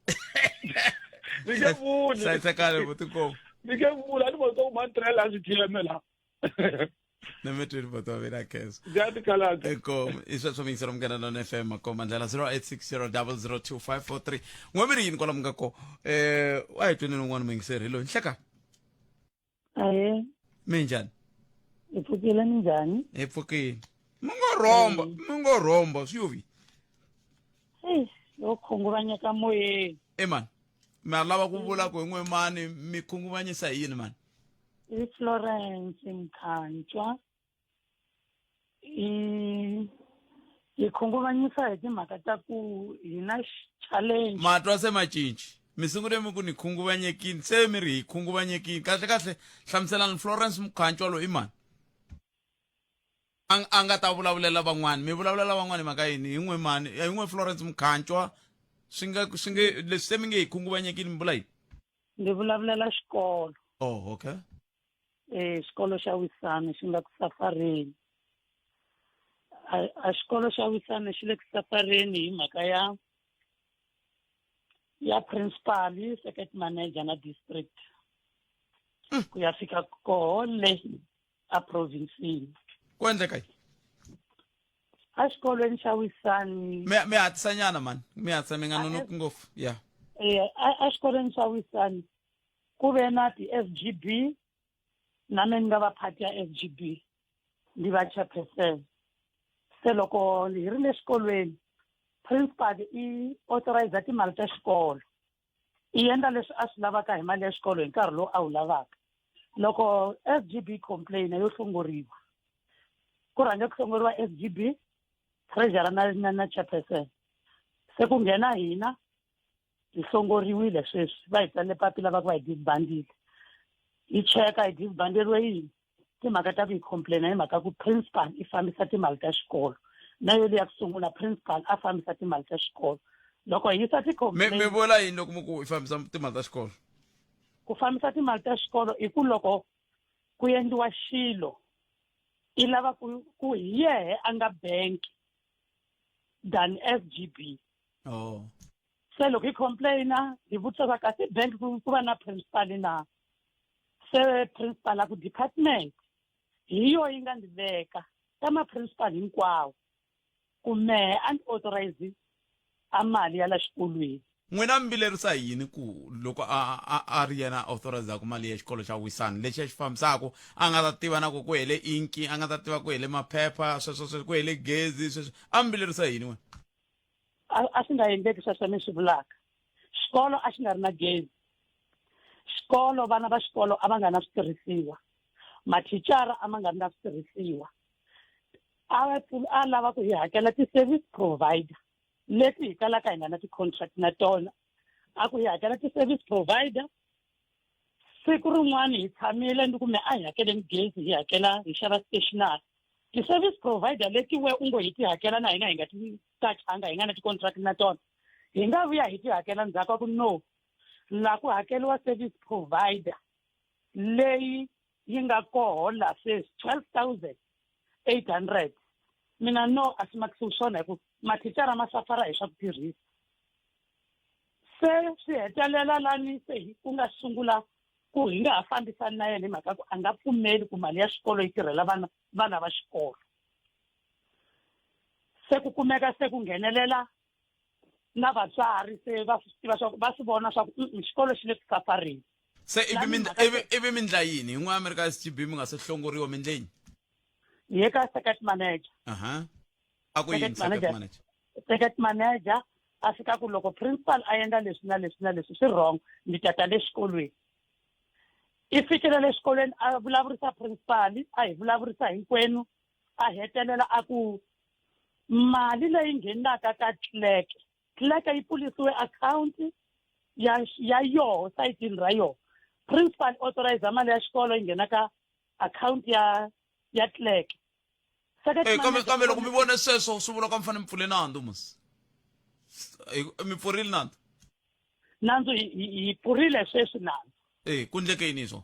Ni nge vuli. Hlayisekani vutikomu. Ni nge vuli, a ni vona ku ma ni tirhela laha swithiyeme laha. Nimetweni boti wa mina, khensa. Ndiyatikhalanga. Inkomu. I sweswo miyingiselo Munghana Lona FM, makomba ndlela 0860 002543. N'we mi ri yini kwalomu ka ko? A hi tweni un'wana muyingiseri hi loyi. Nhleka. Ahe. Minjhani? Hi pfukile, minjhani? Hi pfukile. Mi ngo rhomba, mi ngo rhomba swi yovi. Hey, yo khunguvanyeka moyeni. E mani, mi a lava ku vula ku hi n'we mani mi khunguvanyisa hi yini mani? I Florence Mkhantswa. I hi khunguvanyisa hi timhaka ta ku hi na challenge. Matwa se ma cinci. Mi sungule mi ku ni khunguvanyekini, se mi ri hi khunguvanyekini. Kahle kahle hlamuselani Florence Mkhantswa loyi i mani? A nga ta vulavulela van'wani, mi vulavulela van'wani hi mhaka yini? Hi n'we mani? Hi n'we Florence Mkhantswa. Swi nga swi nge leswi se mi nge hi khunguvanyekini mi vula yini? Ndzi vulavulela xikolo. Oh, okay. Xikolo xa Wisani xi nga ku safareni. A xikolo xa Wisani xi le ku safareni hi mhaka ya ya principal, second manager na district. Ku ya fika koho le a province-ini. Ku endleka yini? A xikolweni xa Wisani. Mi hatlisa nyana mani, mi hatlisa mi nga nonoki ngopfu. Ya. A xikolweni xa Wisani ku ve na ti-SGB, na me ni nga va part ya SGB, ni va chairperson. Se loko hi ri le xikolweni, principal i authorize timali ta xikolo, i endla leswi a swi lavaka hi mali ya xikolo hi nkarhi lowu a wu lavaka. Loko SGB complain yo hlongoriwa, ku rhange ku hlongoriwa SGB, treasurer na chairperson, se ku nghena hina hi hlongoriwile. Sweswi va hi tsalele papila va ku va hi disbandile. Hi cheka hi disbanderiwe yini? Timhaka ta ku hi complaina hi mhaka ku principal i fambisa timali ta xikolo, na yo leya ku sungula principal a fambisa timali ta xikolo. Loko hi yisa ti-complaint, Mi vula yini loko mi ku i fambisa timali ta xikolo? Ku fambisa timali ta xikolo i ku loko ku endliwa xilo, i lava ku hi yehe a nga bank than SGB. Se loko hi complaina, hi vutisa va kasi bank ku va na principal na? Se principal a ku department hi yo yi nga ndzi veka ka ma-principal hinkwawo ku mehe a ni authorize a mali ya la xikolweni. N'wina mi vilerisa hi yini ku loko a ri yena a authorizaku mali ya xikolo xa Wisani lexi a xi fambisaku, a nga ta tiva na ku ku hele inki, a nga ta tiva ku hele maphepha, sweswo sweswo ku hele gezi, sweswo a mi vilerisa hi yini n'wina? A swi nga endleki sweswo mi swi vulaka. Xikolo a xi nga ri na gezi, xikolo vana va xikolo a va nga na switirhisiwa, mathicara a ma nga ri na switirhisiwa. A lava ku hi hakela ti-service provider leti hi kalaka hi nga na ti-contract na tona. A ku hi hakela ti-service provider. Siku rin'wana hi tshamile, ni kumbe a hi hakeleni gezi, hi hakela, hi xava stationary. Ti-service provider leti we u ngo hi ti hakela, na hina hi nga ti tachanga, hi nga na ti-contract na tona, hi nga vuya hi ti hakela ndzhaku. A ku no, la ku hakeriwa service provider leyi yi nga koho la sweswi 12,800. Mina no, a swi makisiwi swona, hi ku mathicara ma safara hi swa ku tirhisa. Se swi hetelela lani se hi ku nga sungula ku hi nga ha fambisani na yena, hi mhaka ku a nga pfumeli ku mali ya xikolo yi tirhela vana va xikolo. Se ku kumeka se ku nghenelela na vatswari, se va swi tiva swa ku va swi vona swa ku xikolo xi le ku safarini. Se ivi mi ivi mi ndla yini hi n'wana mi ri ka SGB, mi nga se hlongoriwa, mi ndle yini? Hi ye ka circuit manager. Aha, a ku yini circuit manager? Circuit manager a fika ku loko principal a endla leswi na leswi na leswi swi wrong, ni tata le xikolweni. I fikile le xikolweni, a vulavurisa principal, a hi vulavurisa hinkwenu, a hetelela a ku mali leyi nghenaka ka clerk, clerk yi pfulisiwe account ya yoho sayitini ra yoho, principal authorize mali ya xikolo yi nghena ka account ya clerk. Kambe loko mi vone sweswo, swi vula ka mi fanele mi pfule nandzu mos? Mi pfurile nandzu? Nandzu hi pfurile sweswi nandzu. E ku ndleke yini swo?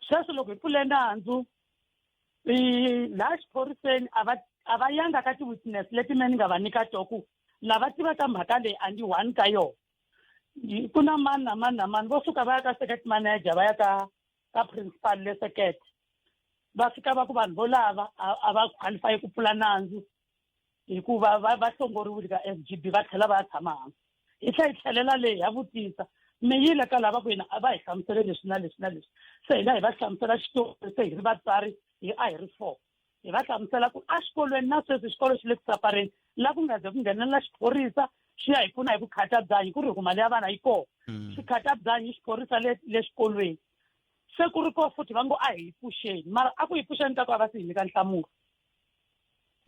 Sweswi loko hi pfule nandzu laha xiphoriseni, a va yanga ka ti-witness leti me ni nga va nyika to ku lava tivaka mhaka leyi a ndi one ka yona, ku na mani na mani na mani. Vo suka va ya ka circuit manager, va ya ka principal le circuit, va fika va ku vanhu vo lava a va qualify ku pfula nandzu hikuva va hlongoriwile ka SGB, va tlhela va ya tshama hansi. Hi tlhela hi tlhelela leyi, ha vutisa, mi yile ka lava ku hina a va hi hlamusele leswi na leswi na leswi. Se hina hi va hlamusela xitori, se hi ri vatswari, hi a hi ri four, hi va hlamusela ku exikolweni na sweswi xikolo xi le ku safareni, la ku nga ze ku nghenelela xiphorisa xi ya hi pfuna hi ku khata byanyi, ku ri hi ku mali ya vana yi kona. Swi khata byanyi xiphorisa le xikolweni, se ku ri ko futhi va ngo a hi yi pfuxeni, mara a ku yi pfuxeni ka ku a va si hi nyika nhlamulo.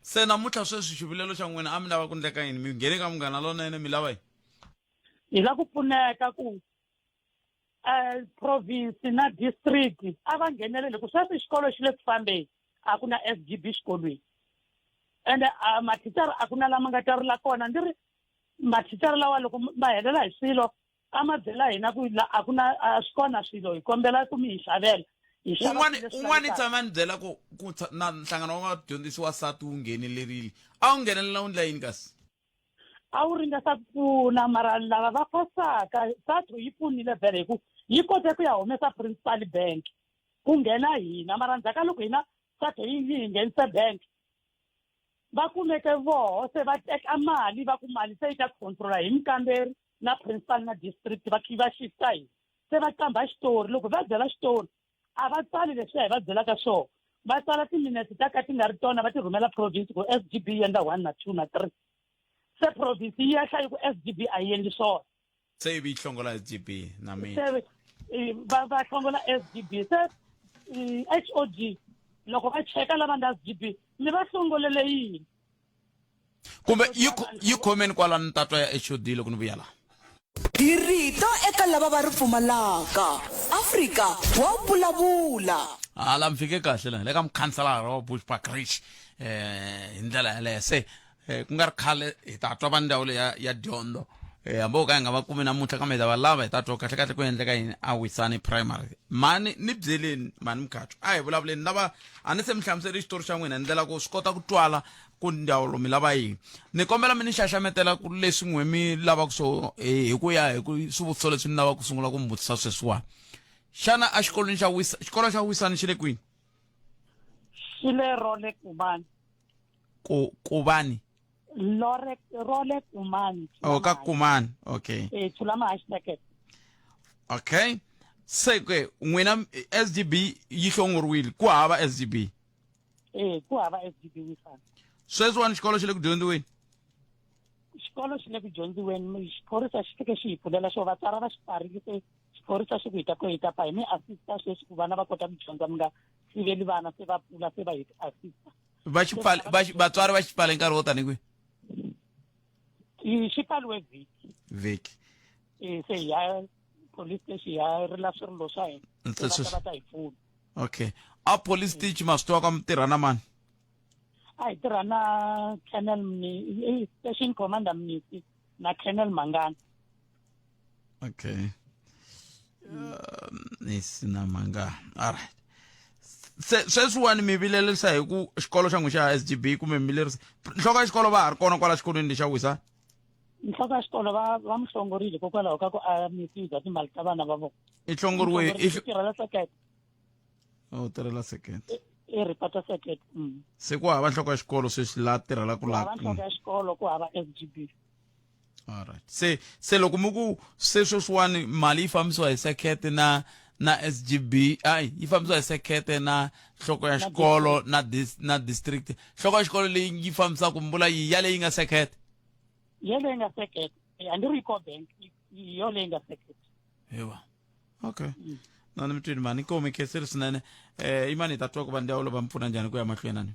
Se namuntlha sweswi xivilelo xa n'wina, a mi lava ku ndleka yini? Mi nghene ka Munghana Lonene, mi lava yini? Hi lava ku pfuneka ku province na district a va nghenelele ku sweswi xikolo xi le ku fambeni, a ku na SGB xikolweni, ende mathicara a ku na lama nga ta rila kona. Ndzi ri mathicara lawa loko ma helela hi swilo a ma byela hina ku la a ku na a swi kona swilo, hi kombela ku mi hi xavela. Hi xava Un'wani swilo leswi un'wani lavekaka. tshama ni byela ku ku na nhlangano wa vadyondzisi wa SATU wu nghenelerile. A wu nghenelela wu ndla yini kasi? A wu ringeta ku pfuna mara lava va fasaka SATU yi pfunile vhele hi ku yi kote ku ya humesa principal bank ku nghena hina mara ndzhaku ka loko hina SATU yi yi hi nghenise bank va kumeke voho se va teka mali va ku mali se yi ta controla hi mukamberi na principal na district va va xifta hina se va qambha xitori loko va byela xitori a va tsali leswiya hi va byelaka swona va tsala timinete ta ka ti nga ri tona va ti rhumela province ku S G B yi endla 1 na 2 na 3 se province yi ya hlayi ku S G B a yi endli swona se ivi yi hlongola S G B na mina se va va hlongola S G B se H O D loko va cheka lava nga S G B mi va hlongolele yini kumbe yi yi khomeni kwalano ni tatwa ya HOD loko ni vuya laha Hi rito eka lava va ri pfumalaka. Afrika wa vulavula. Hala mi fike kahle la le ka mukhanselara wa Bushbuckridge eh hi ndlela yaleyo se eh, ku nga ri khale hi ta twa va ndzawulo ya ya dyondzo eh, hambi wo ka hi nga va kumi namuntlha kambe hi ta va lava hi ta twa kahle kahle ku endleka yini a Wisani Primary mhani ni byeleni mhani Mkhatshwa a hi vulavuleni lava a ni se mi hlamuseli xitori xa n'wina hi ndlela ku swi kota ku twala ku ndzawulo mi lava yini ni kombela mi ni xaxametela ku leswi n'we mi lavaka swo eh, hi ku ya hi ku swivutiso leswi ni lavaka ku sungula ku mi vutisa sweswiwani xana exikolweni xa wisa xikolo xa wisani xi le kwini xi le role kumani ku kuvani lore role kumani oh ka kumani okay eh thulama hashtag okay se ke n'wina SGB yi hlongoriwile ku hava SGB eh ku hava SGB wisana sweswiwani xikolo xi le ku dyondziweni xikolo xi le ku dyondziweni xiphorisa xi fike xi hi pfulela xo vatswari va xi pfarile se xiphorisa xi ku hi ta ku hi ta pa hi mi assista sweswi ku vana va kota ku dyondza mi nga siveli vana se va pfula se va hi assista va xi pfale va xi- vatswari va xi pfale nkarhi wo tani kwihi I- xi pfaliwe vhiki vhiki Eh, se hi ya police station hi ya rila swirilo swa hina Se se va ta sweswi- va ta hi pfuna okay a police station ma swi tiva ka mi tirha na mani a hi tirha na colonel Mni- eh, station commander mnisi na colonel mangana okay ni na mangana alright se sweswiwani mi vilerisa hi ku xikolo xa n'wi xa SGB kumbe mi vilerisa nhloko ya xikolo va ha ri kona kwala xikolweni lexa wisa nhloko ya xikolo va va mi hlongorile hikokwalaho ka ku a misuse timali ta vana va vona i hlongoriwe i tirhela sekete u tirhela sekete i ripata sekete. Se ku hava nhloko ya xikolo sweswi la tirhelaka Ku la hava nhloko ya xikolo ku hava SGB alright se se loko mi ku se sweswiwani mali yi fambisiwa hi sekete na na SGB ayi yi fambisiwa hi sekete na nhloko ya xikolo na dis, na district nhloko ya xikolo leyi yi fambisaka mbula yi ya leyi nga sekete ye leyi nga sekete a ni ri yi ko bank hi yo leyi nga sekete hewa okay na ni mi twini mani inkomu khensile swinene eh imani hi ta twa ku va ndzawulo va mi pfuna njhani ku ya mahlweni ani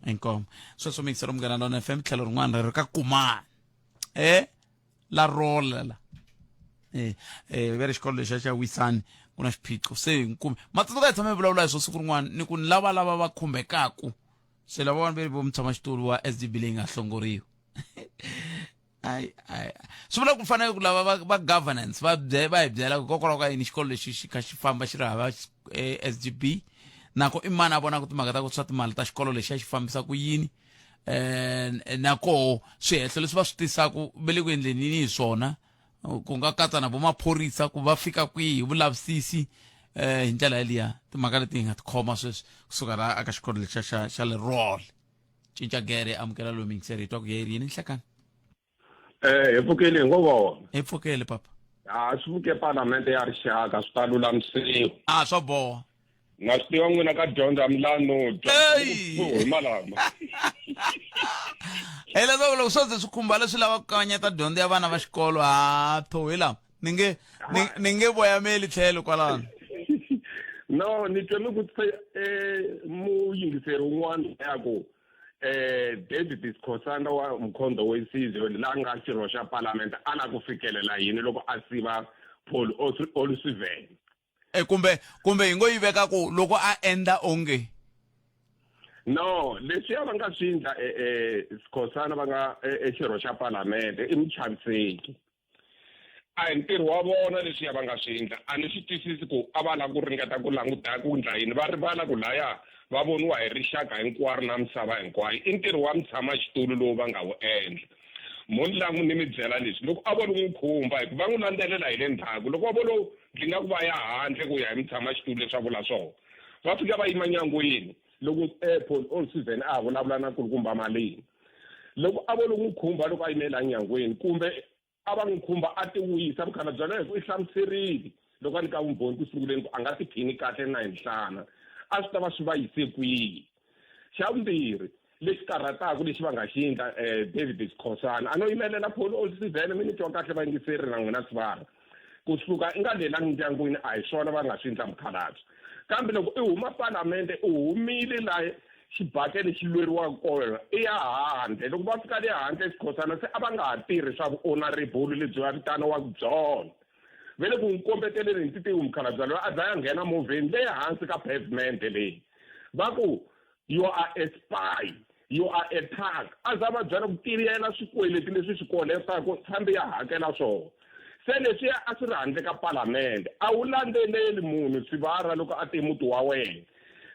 inkomu sweswo mixero munghana lona fm tlhelo rin'wana ri ka kumani eh la rola la eh eh ve ri xikolo lexiya xa wisani ku na xiphiqo se nkume matsundzuka hi tshame hi vulavula hi swo siku rin'wana ni ku ni lava lava va khumbekaku se lavawani ve ri vo mutshamaxitulu wa sdb leyi nga hlongoriwa ai ai swi vula ku fanele ku lava va, va governance va bye va hi byela ku hikokwalaho ka yini xikolo lexi xi kha xi famba xi ri hava eh, SGB nako i mani a vonaka timhaka ta ku swa timali ta xikolo lexi a xi fambisa ku yini eh nakoho swihehlo leswi va swi tisaka va le ku endleni yini hi swona ku nga katsa na vomaphorisa ku va fika kwihi vulavisisi eh hi ndlela yaliya timhaka leti hi nga ti khoma sweswi kusuka la aka xikolo lexa xa xa le role cinca gere amukela loyi mingiseri hi twa ku yeri yini nhlekani Eh, hi pfukile hi ngo vona. Hi pfukile papa. A swi pfuke palamende ya rixaka swi ta lulamisiwa. A swa boha. Na swi tiva n'wina ka dyondzo ya milano hi malama. Hi leswaku loko swo ze swi khumba leswi lava ku kavanyeta dyondzo ya vana va xikolo ha tho hi lama ni nge ni nge voyameli tlhelo kwalano. No, ni twe mi vutisa eh muyingiseri un'wana ya ku eh David Sikhosana wa Mkhonto weSizwe la nga xirho xa palamende a la ku fikelela yini loko a siva Paul O'Sullivan e kumbe kumbe hi ngo yi veka ku loko a endla onge no leswiya va nga swi endla eh, eh Sikhosana va nga eh, xirho xa palamende i muchaviseki. A hi ntirho wa vona leswiya va nga swi endla. A ni swi twisisi ku a va lava ku ringeta ku languta ku ndla yini, va rivala ku laya va voniwa hi rixaka hinkwaro na misava hinkwayo. I ntirho wa mutshamaxitulu lowu va nga wu endla. Mo ni langu ni mi byela leswi, loko a vo lo n'wi khumba, hi ku va n'wi landzelela hi le ndzhaku, loko va vo lo ndzi nga ku va ya handle ku ya hi mutshamaxitulu leswi a vula swona, va fika va yima nyangweni loko Paul Olsiven a ha vulavula na nkulukumba Malema. Loko a vo lo n'wi khumba loko a yime la nyangweni kumbe a va n'wi khumba a tiwisa, mukhalabye yaloye hi ku i hlamuserile loko a nyika vumbhoni ku sunguleni ku a nga tiphini kahle na hi nhlana, a swi ta va swi va yise kwihi? Xa vumbirhi, lexi karhataka lexi va nga xi endla David Sikhosana a no yimelela Paul Olsiven, mi ni twa kahle vayingiseri na n'wina sivara, ku suka i nga lelangi ndyangwini a hi swona va nga swi endla mukhalabye. Kambe loko i huma palamende i humile la xibakele xi lweriwaka kona i ya handle. Loko va fika le handle Sikhosana se a va nga ha tirhi swa vu-honorable lebyi va vitaniwaka byona. Ve le ku n'wi kombeteleni hi ntitiwi mukhalabye loyi a za ya nghena movheni le hansi ka pavement leyi. Va ku you are a spy, you are a thug. A za va byela ku tirhela swikweleti leswi swi koletaku tshambi ya hakela swona. Se leswiya a swi ri handle ka palamende. A wu landzeleli munhu sivara loko a te muti wa wena.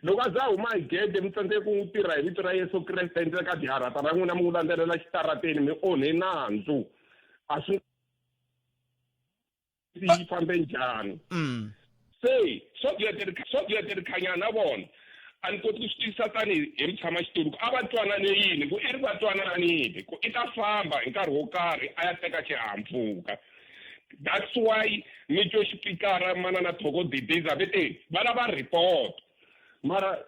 Loko a za a huma hi gede mi tsandzeke ku n'wi tirha hi vito ra Yesu Kreste endzeni ka jarata ra n'wina mi n'wi landzelela xitarateni mi onhe nandzu. A swi yi fambe njhani. Se swo byeterikhanyana na vona a ni koti ku swi twisisa tanihi hi mutshamaxitulu ku a va twanane yini ku i ri va twananile ku i ta famba hi nkarhi wo karhi a ya teka xihahampfhuka. That's why ni twe xipikara manana Thoko Didiza ve te va lava report mara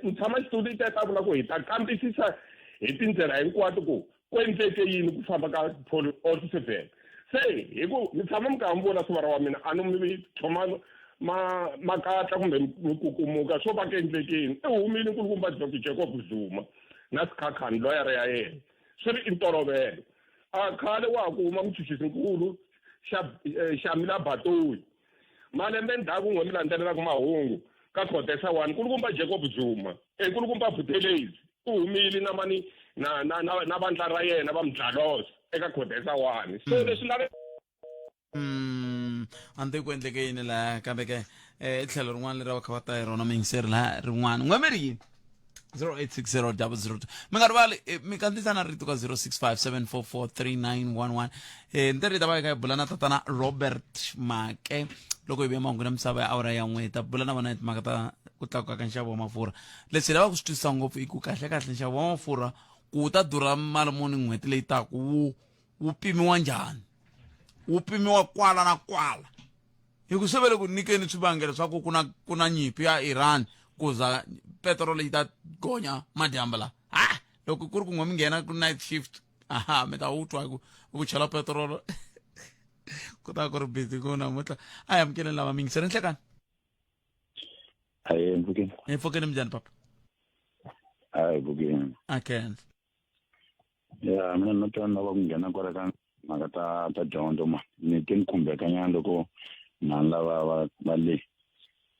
mutshamaxitulu i ta ta vula ku hi ta kambisisa hi tindlela hinkwato ku ku endleke yini ku famba ka Paul Olsiven. Se hi ku mi tshama mi karhi mi vona sivara wa mina a no mi tlhoma ma makatla kumbe mi kukumuka swo va ku endlekeni. I humile nkulukumba Dr Jacob Zuma na Sikhakhane loyara ya yena swi ri i ntolovelo. A khale wa ha ku huma muchuchisinkulu xa Shamila Batohi malembe ndzhaku n'we mi landzelelaka mahungu ka Codesa 1 nkulukumba Jacob Zuma nkulukumba Buthelezi u humile na mani na na na na vandla ra yena va Mdlalose eka Codesa 1 so leswi lave A ni tivi ku endleke yini laha kambe ke i tlhelo rin'wana leri va kha va ta hi rona muyingiseri laha rin'wana n'we mi ri yini 086000 mi nga rivali mi kandziyisa na rito ka 0657443911 ni ri ta va hi kha hi bula na tatana Robert Make loko hi vuya mahungu na misava ya awara ya n'we hi ta bula na vona hi timhaka ta ku tlakuka ka nxavo wa mafurha. Leswi hi lavaka ku swi twisisa ngopfu i ku kahle kahle nxavo wa mafurha ku wu ta durha mali muni n'hweti leyi taka wu wu pimiwa njhani, wu pimiwa kwala na kwala hi ku se va le ku nyikeni swivangelo swa ku ku na ku na nyimpi ya Iran ku za petiroli yi ta gonya madyambu la ha loko ku ri ku n'we mi nghena ku night shift aha mi ta wu twa ku ku chela petirolo ku ta ku ri busy ku namuntlha a hi amukeleni lava mingiseri nhlekani. Ahee, mpfukeni. Hi pfukeni minjhani papa? Hayi pfukeni. Akhensa. Ya mina no twa ni lava ku nghena kwala ka mhaka ta ta dyondzo ma ni te ni khumbeka nyana loko mhani lava va va le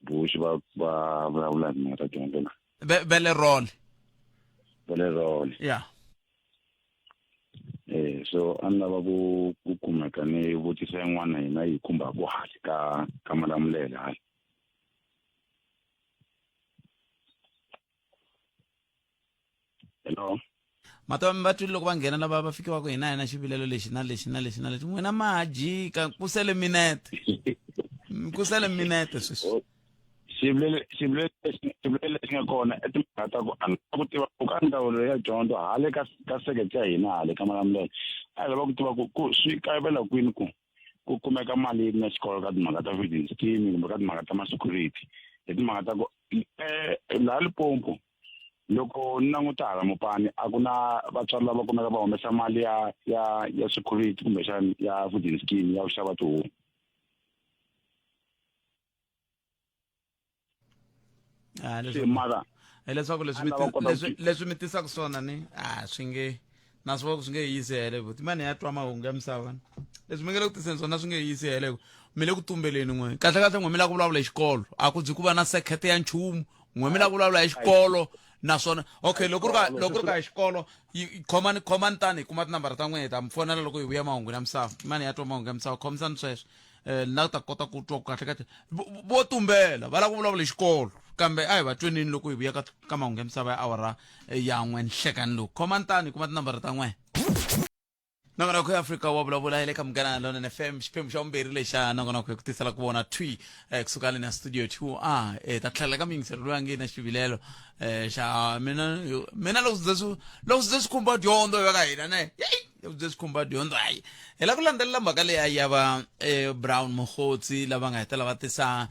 Bush va va vulavula hi timhaka ta dyondzo la. Ve le role. Va le role. Ya. So a ni lava ku ku kumeka ni vutisa yin'wana hina yi khumbaka hale ka ka Malamulele hale. Hello. Mata va twile loko va nghena lava va fike va ku hina hina xivilelo lexi na lexi na lexi na lexi n'wina ma jika ku sele minete ku sele minete sweswi. Xivilelo xivilelo xivilelo lexi nga kona i timhaka ta ku a ni ku tiva ku ka ndzawulo ya dyondzo hale ka ka sekete ya hina hale ka Malamulele a hi lava ku tiva ku ku swi kayivela kwini ku ku kumeka mali na xikolo ka timhaka ta feeding scheme kumbe ka timhaka ta ma-security hi timhaka ta ku laha Limpopo loko ni languta hala Mopani a ku na vatswari lava kumeka va humesa mali ya ya ya security kumbexani ya feeding scheme ya ku xava tihomu. Ah, Se leswaku mara hileswaku leswi a mi lava ti- kota ku leswi leswi mi tisaka swona ni a swi nge na swi vona ku swi nge yisi hele buti mani ya twa mahungu ya misava ni leswi mi nge le ku tiseni swona swi nge yisi hele ku mi le ku tumbeleni n'we kahle kahle n'we mi lava ku vulavula hi xikolo a ku byi ku va na sekete ya nchumu n'we mi lava ku vulavula hi xikolo Naswona okay, loko ri ka loko ri ka hi xikolo, khomani khomani tani hi kuma tinambara ta n'wina, hi ta mi fonela loko hi vuya mahungwini ya misava. Mani ya twa mahungu ya misava, khomisani sweswo. Na ta kota ku twa ku kahle kahle vo tumbela va lava ku vulavula hi xikolo, kambe a hi va twenini loko hi vuya ka mahungu ya misava ya awara ya n'we nhlekani lowu. Khomani tani hi kuma tinambara ta n'we. Nongonoko ya Afrika wa vulavula hi le ka Munghana Lonene FM, xiphemu xa vumbirhi lexa nongonoko hi ku tisela ku vona thwi kusuka le na studio 2 a ta tlhela ka miyingiselo loyi a nge na xivilelo xa mina mina loko swi ze swi loko swi ze swi khumba dyondzo ya ka hina ne loko swi ze swi khumba dyondzo hayi hi la ku landzelela mhaka leyi ya va Brown Mogotsi lava nga hetelela va tisa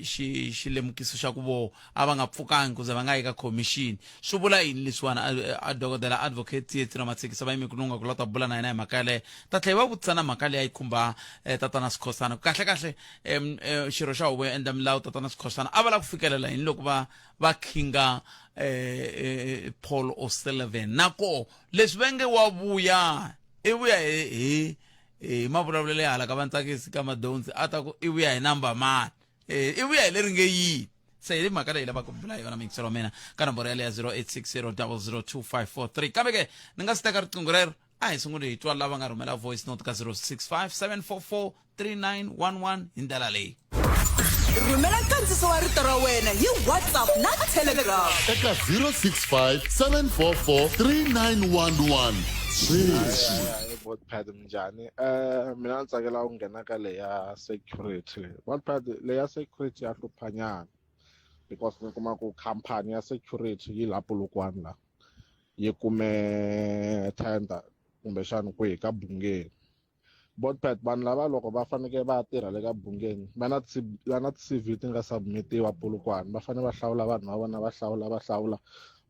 xi xilemukiso xa ku vo a va nga pfukangi ku ze va nga yi ka khomixini. Swi vula yini leswiwani? A dokodela Advocate Tsietsi Ramatshekisa va yime ku lunga ku lava ta bula na yena hi mhaka yaleyo. Ta tlhela yi va vutisa na mhaka leyi a yi khumba Tatana Skhosana. Ku kahle kahle xirho xa huvo yo endla milawu Tatana Skhosana a va lava ku fikelela yini loko va va khinga Paul O'Sullivan, na koho leswi va nge wa vuya i vuya hi hi mavulavulelo ya hala ka Vantsakisi ka Madonsi a ta ku i vuya hi number mani, i vuya hi leri nge yini. Se hi mhaka leyi lavaka ku bula hi yona miyingiselo wa mina ka nomboro yaleyo ya 0860 002543. Kambe ke ni nga si teka riqingho rero, a hi sunguli hi twa lava nga rhumela voice note ka 065 744 3911 hi ndlela leyi. Rhumela nkandziso wa rito ra wena hi WhatsApp na Telegram eka 065 744 3911 sweswi. Botpad, minjhani? Mina ni tsakela ku nghena ka leya security. Botpad, leya security ya hluphanyana because mi kuma ku khampani ya security yi la Polokwane la yi kume tender kumbexana kwihi ka Bungeni. Botpad, vanhu lava loko va fanekele va ya tirha le ka Bungeni va na va na ti-CV ti nga submit-iwa Polokwane, va fanele va hlawula vanhu va vona, va hlawula va hlawula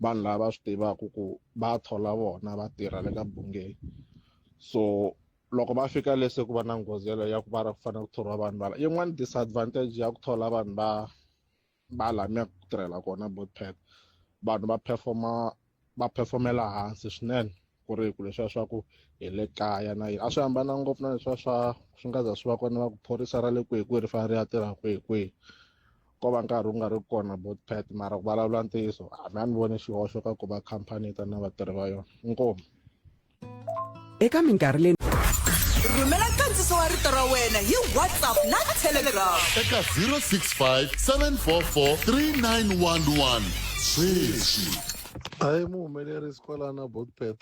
vanhu lava va swi tivaka ku va thola vona va tirha le ka Bungeni. So loko va fika le se ku va na nghozi yeleyo ya ku va ku fanele ku thoriwa vanhu va la. Yin'wana disadvantage ya ku thola vanhu va va la mi ya ku tirhela kona Botpad, vanhu va performa va performela hansi swinene ku ri ku leswiya swa ku hi le kaya na yini a swi hambana ngopfu na leswiya swa swi nga za swi va kona va ku phorisa ra le kwihi kwihi ri fanele ri ya tirha kwihi kwihi, ko va nkarhi wu nga ri kona Botpad. Mara ku vulavula ntiyiso a mi a ni voni xihoxo ka ku va khampani yi ta na vatirhi va yona. Inkomu. Eka minkarhi leyi. Rhumela nkandziso wa rito ra wena hi WhatsApp na Telegram eka 065 744 3911 sweswi. Hayi muhumelerisi kwalana Botpet,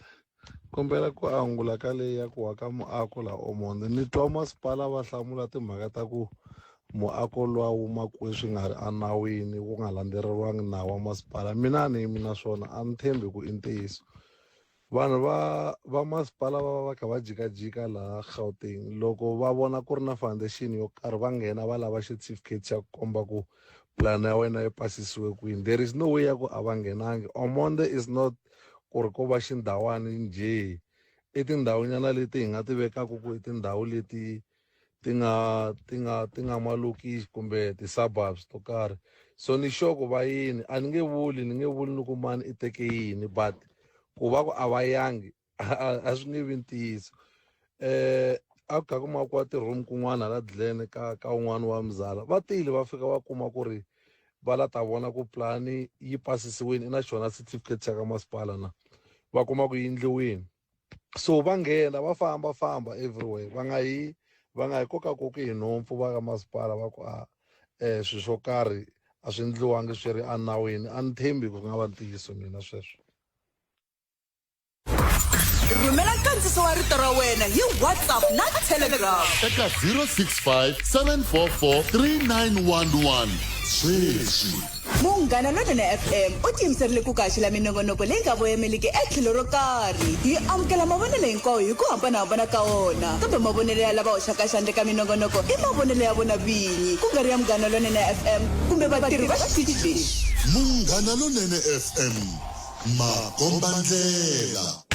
kombela ku angula ka leyi ya ku wa ka muako laha Omonde. Ni twa masipala va hlamula timhaka ta ku muako luwa wu makiwe swi nga ri enawini, ku nga landzeleriwangi nawu wa masipala. Mina a ni yimi na swona, a ni tshembi ku i ntiyiso. Vanhu va va masipala va va va kha va jikajika laha Gauteng, loko va vona ku ri na foundation yo karhi va nghena va lava certificate xa ku komba ku plan ya wena yi pasisiwe kwini. There is no way ya ku a va nghenangi. Omonde is not ku ri ko va xindhawani njhe, i tindhawunyana leti hi nga ti vekaka ku i tindhawu leti ti nga ti nga ti nga malokixi kumbe ti-suburbs to karhi. So ni sure ku va yini, a ni nge vuli ni nge vuli ni ku mani i teke yini, but ku va ku a va yangi a swi nge vi ntiyiso. A ku kha ku makiwa ti-room kun'wana hala Glen ka ka un'wana wa muzala, va tile va fika va kuma ku ri va la ta vona ku pulani yi pasisiwile, i na xona certificate xa ka masipala na, va kuma ku yi endliwini. So va nghena va famba famba everywhere, va nga yi va nga yi kokakoki hi nhompfu va ka masipala va ku a swilo swo karhi a swi endliwangi swi ri enawini. A ni tshembi ku nga va ntiyiso mina sweswo. Rhumela nkandziso wa rito ra wena hi WhatsApp na Telegram eka 065 744 3911 sweswi. Munghana Lonene FM u tiyimiserile ku kaxela minongonoko leyi nga voyameliki etlhelo ro karhi. Hi amukela mavonelo hinkwawo hi ku hambana-hambana ka wona, kambe mavonelo ya lava hoxaka xandla eka minongonoko i mavonelo ya vona vinyi, ku nga ri ya Munghana Lonene FM kumbe vatirhi va xitichi lexi. Munghana Lonene FM, makombandlela.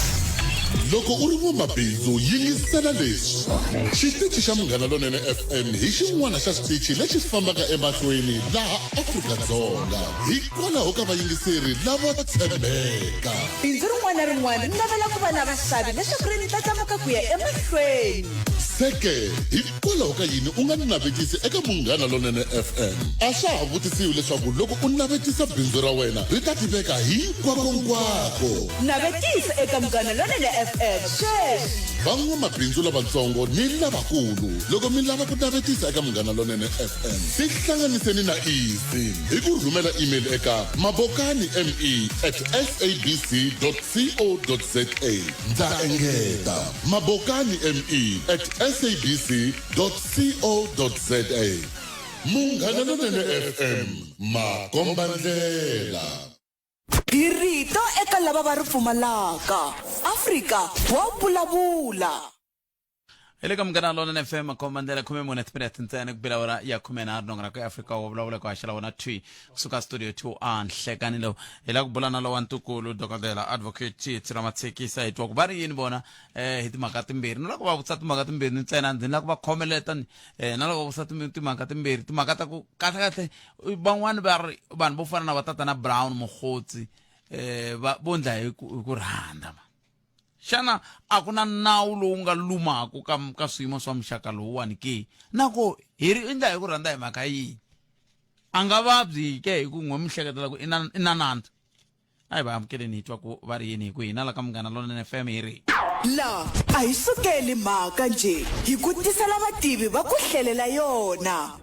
Loko u ri n'wamabindzu yingisela leswi. Xitichi xa Munghana Lonene FM hi xin'wana xa switichi lexi fambaka emahlweni laha Afrika-Dzonga hikwalaho ka vayingiseri lavo tshembeka. Bindzu rin'wana na rin'wana ri navela ku va na vaxavi leswaku ri ndlandlamuka ku ya emahlweni. Seke, hikwalaho ka yini u nga navetisi eka Munghana Lonene FM? A swa ha vutisiwi leswaku loko u navetisa bindzu ra wena ri ta tiveka hinkwakonkwako. Navetisa eka Munghana Lonene FM sweswi. Van'wamabindzu lavatsongo ni lavakulu, loko mi lava ku navetisa eka Munghana Lonene FM, tihlanganiseni na Easy hi ku rhumela email eka mabokani me at sabc co za. Ndza engeta, mabokani me at sabc co za. Munghana Lonene FM, makombandlela. Hi rito eka lava va ri pfumalaka. Afrika wa vulavula. Hi le ka Munghana Lonene FM, makomba ndlela 14 timinete ntsena ku bela awara ya 13 nongonoko ya Afrika wa vulavula ku haxela wona thwi kusuka studio 2 a nhlekani lowu hi la ku bula na lowa ntukulu dokodela advocate Tsietsi Ramatshekisa hi twa ku va ri yini vona eh hi timhaka timbirhi ni loko va vutisa timhaka timbirhi ntsena ndzi la ku va khomeleta ni eh na loko va vutisa timhaka timbirhi timhaka ta ku kahle kahle van'wani va ri vanhu vo fana na va tatana Brown Mogotsi eh va vo ndla hi ku hi ku rhandza ma xana a ku na nawu lowu nga lumaku ka ka swiyimo swa muxaka lowuwani ke na ku hi ri endla hi ku rhandza hi mhaka yini a nga vabyi ke hi ku n'we mi hleketela ku i na i na nandzu a hi va amukeleni hi twa ku va ri yini hi ku hina la ka Munghana Lonene FM hi ri La a hi sukeli mhaka njhe, hi ku tisela vativi va ku hlelela yona.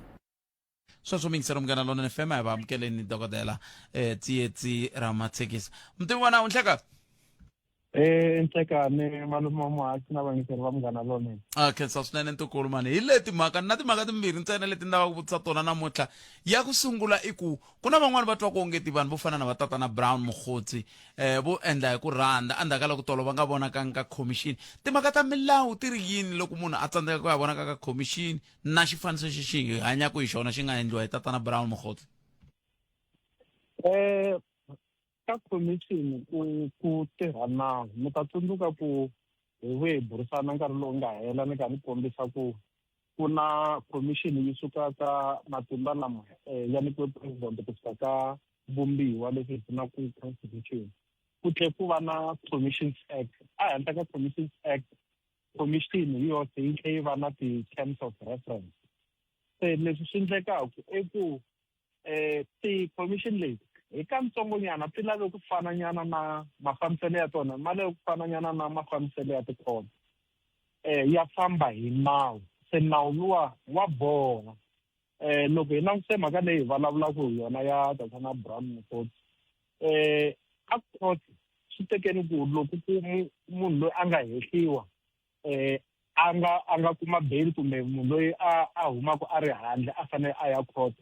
Sweswo mingiselo Munghana Lonene FM, a hi va amukeleni dokodela Tsietsi Ramatshekisa, mutivi wa nawu. Nhleka. Nhlekani malume wa muhaxi na vayingiseri va Munghana Lonene. A khensa swinene ntukulu mani. Hi leti mhaka na timhaka timbirhi ntsena leti ni lavaka ku vutisa tona namuntlha. Ya ku sungula i ku ku na van'wani va twaka ongeti vanhu vo fana na va tatana Brown Mogotsi vo endla hi ku rhandza endzhaku ka loko tolo va nga vonakangi ka khomixini. Timhaka ta milawu ti ri yini loko munhu a tsandzeka ku ya vonaka ka khomixini na xifaniso xexi hi hanyaka hi xona xi nga endliwa hi tatana Brown Mogotsi? Ka khomixini ku ku tirha nawu. Mi ta tsundzuka ku hi vuye hi burisana nkarhi lowu nga hela ni kha ni kombisa ku ku na khomixini yi suka ka matimba lama ya nyikiwe president kusuka ka vumbiwa leswi hi vitanaku constitution. Ku tlhe ku va na Commissions Act. Ehenhla ka Commissions Act, commission hi yoxe yi tlhe yi va na ti-terms of reference. Se leswi swi endlekaka i ku ti-commission leti hi katsongonyana ti lave ku fananyana na mafambiselo ya tona, ma lave ku fananyana na mafambiselo ya tikhoto. Ya famba hi nawu, se nawu luwa wa boha. Loko hi langutise mhaka leyi hi vulavulaka hi yona ya tatana Brown Mogotsi, a court swi tekeni ku loko ku munhu loyi a nga hehliwa a nga a nga kuma bail kumbe munhu loyi a a humaka a ri handle a fanele a ya court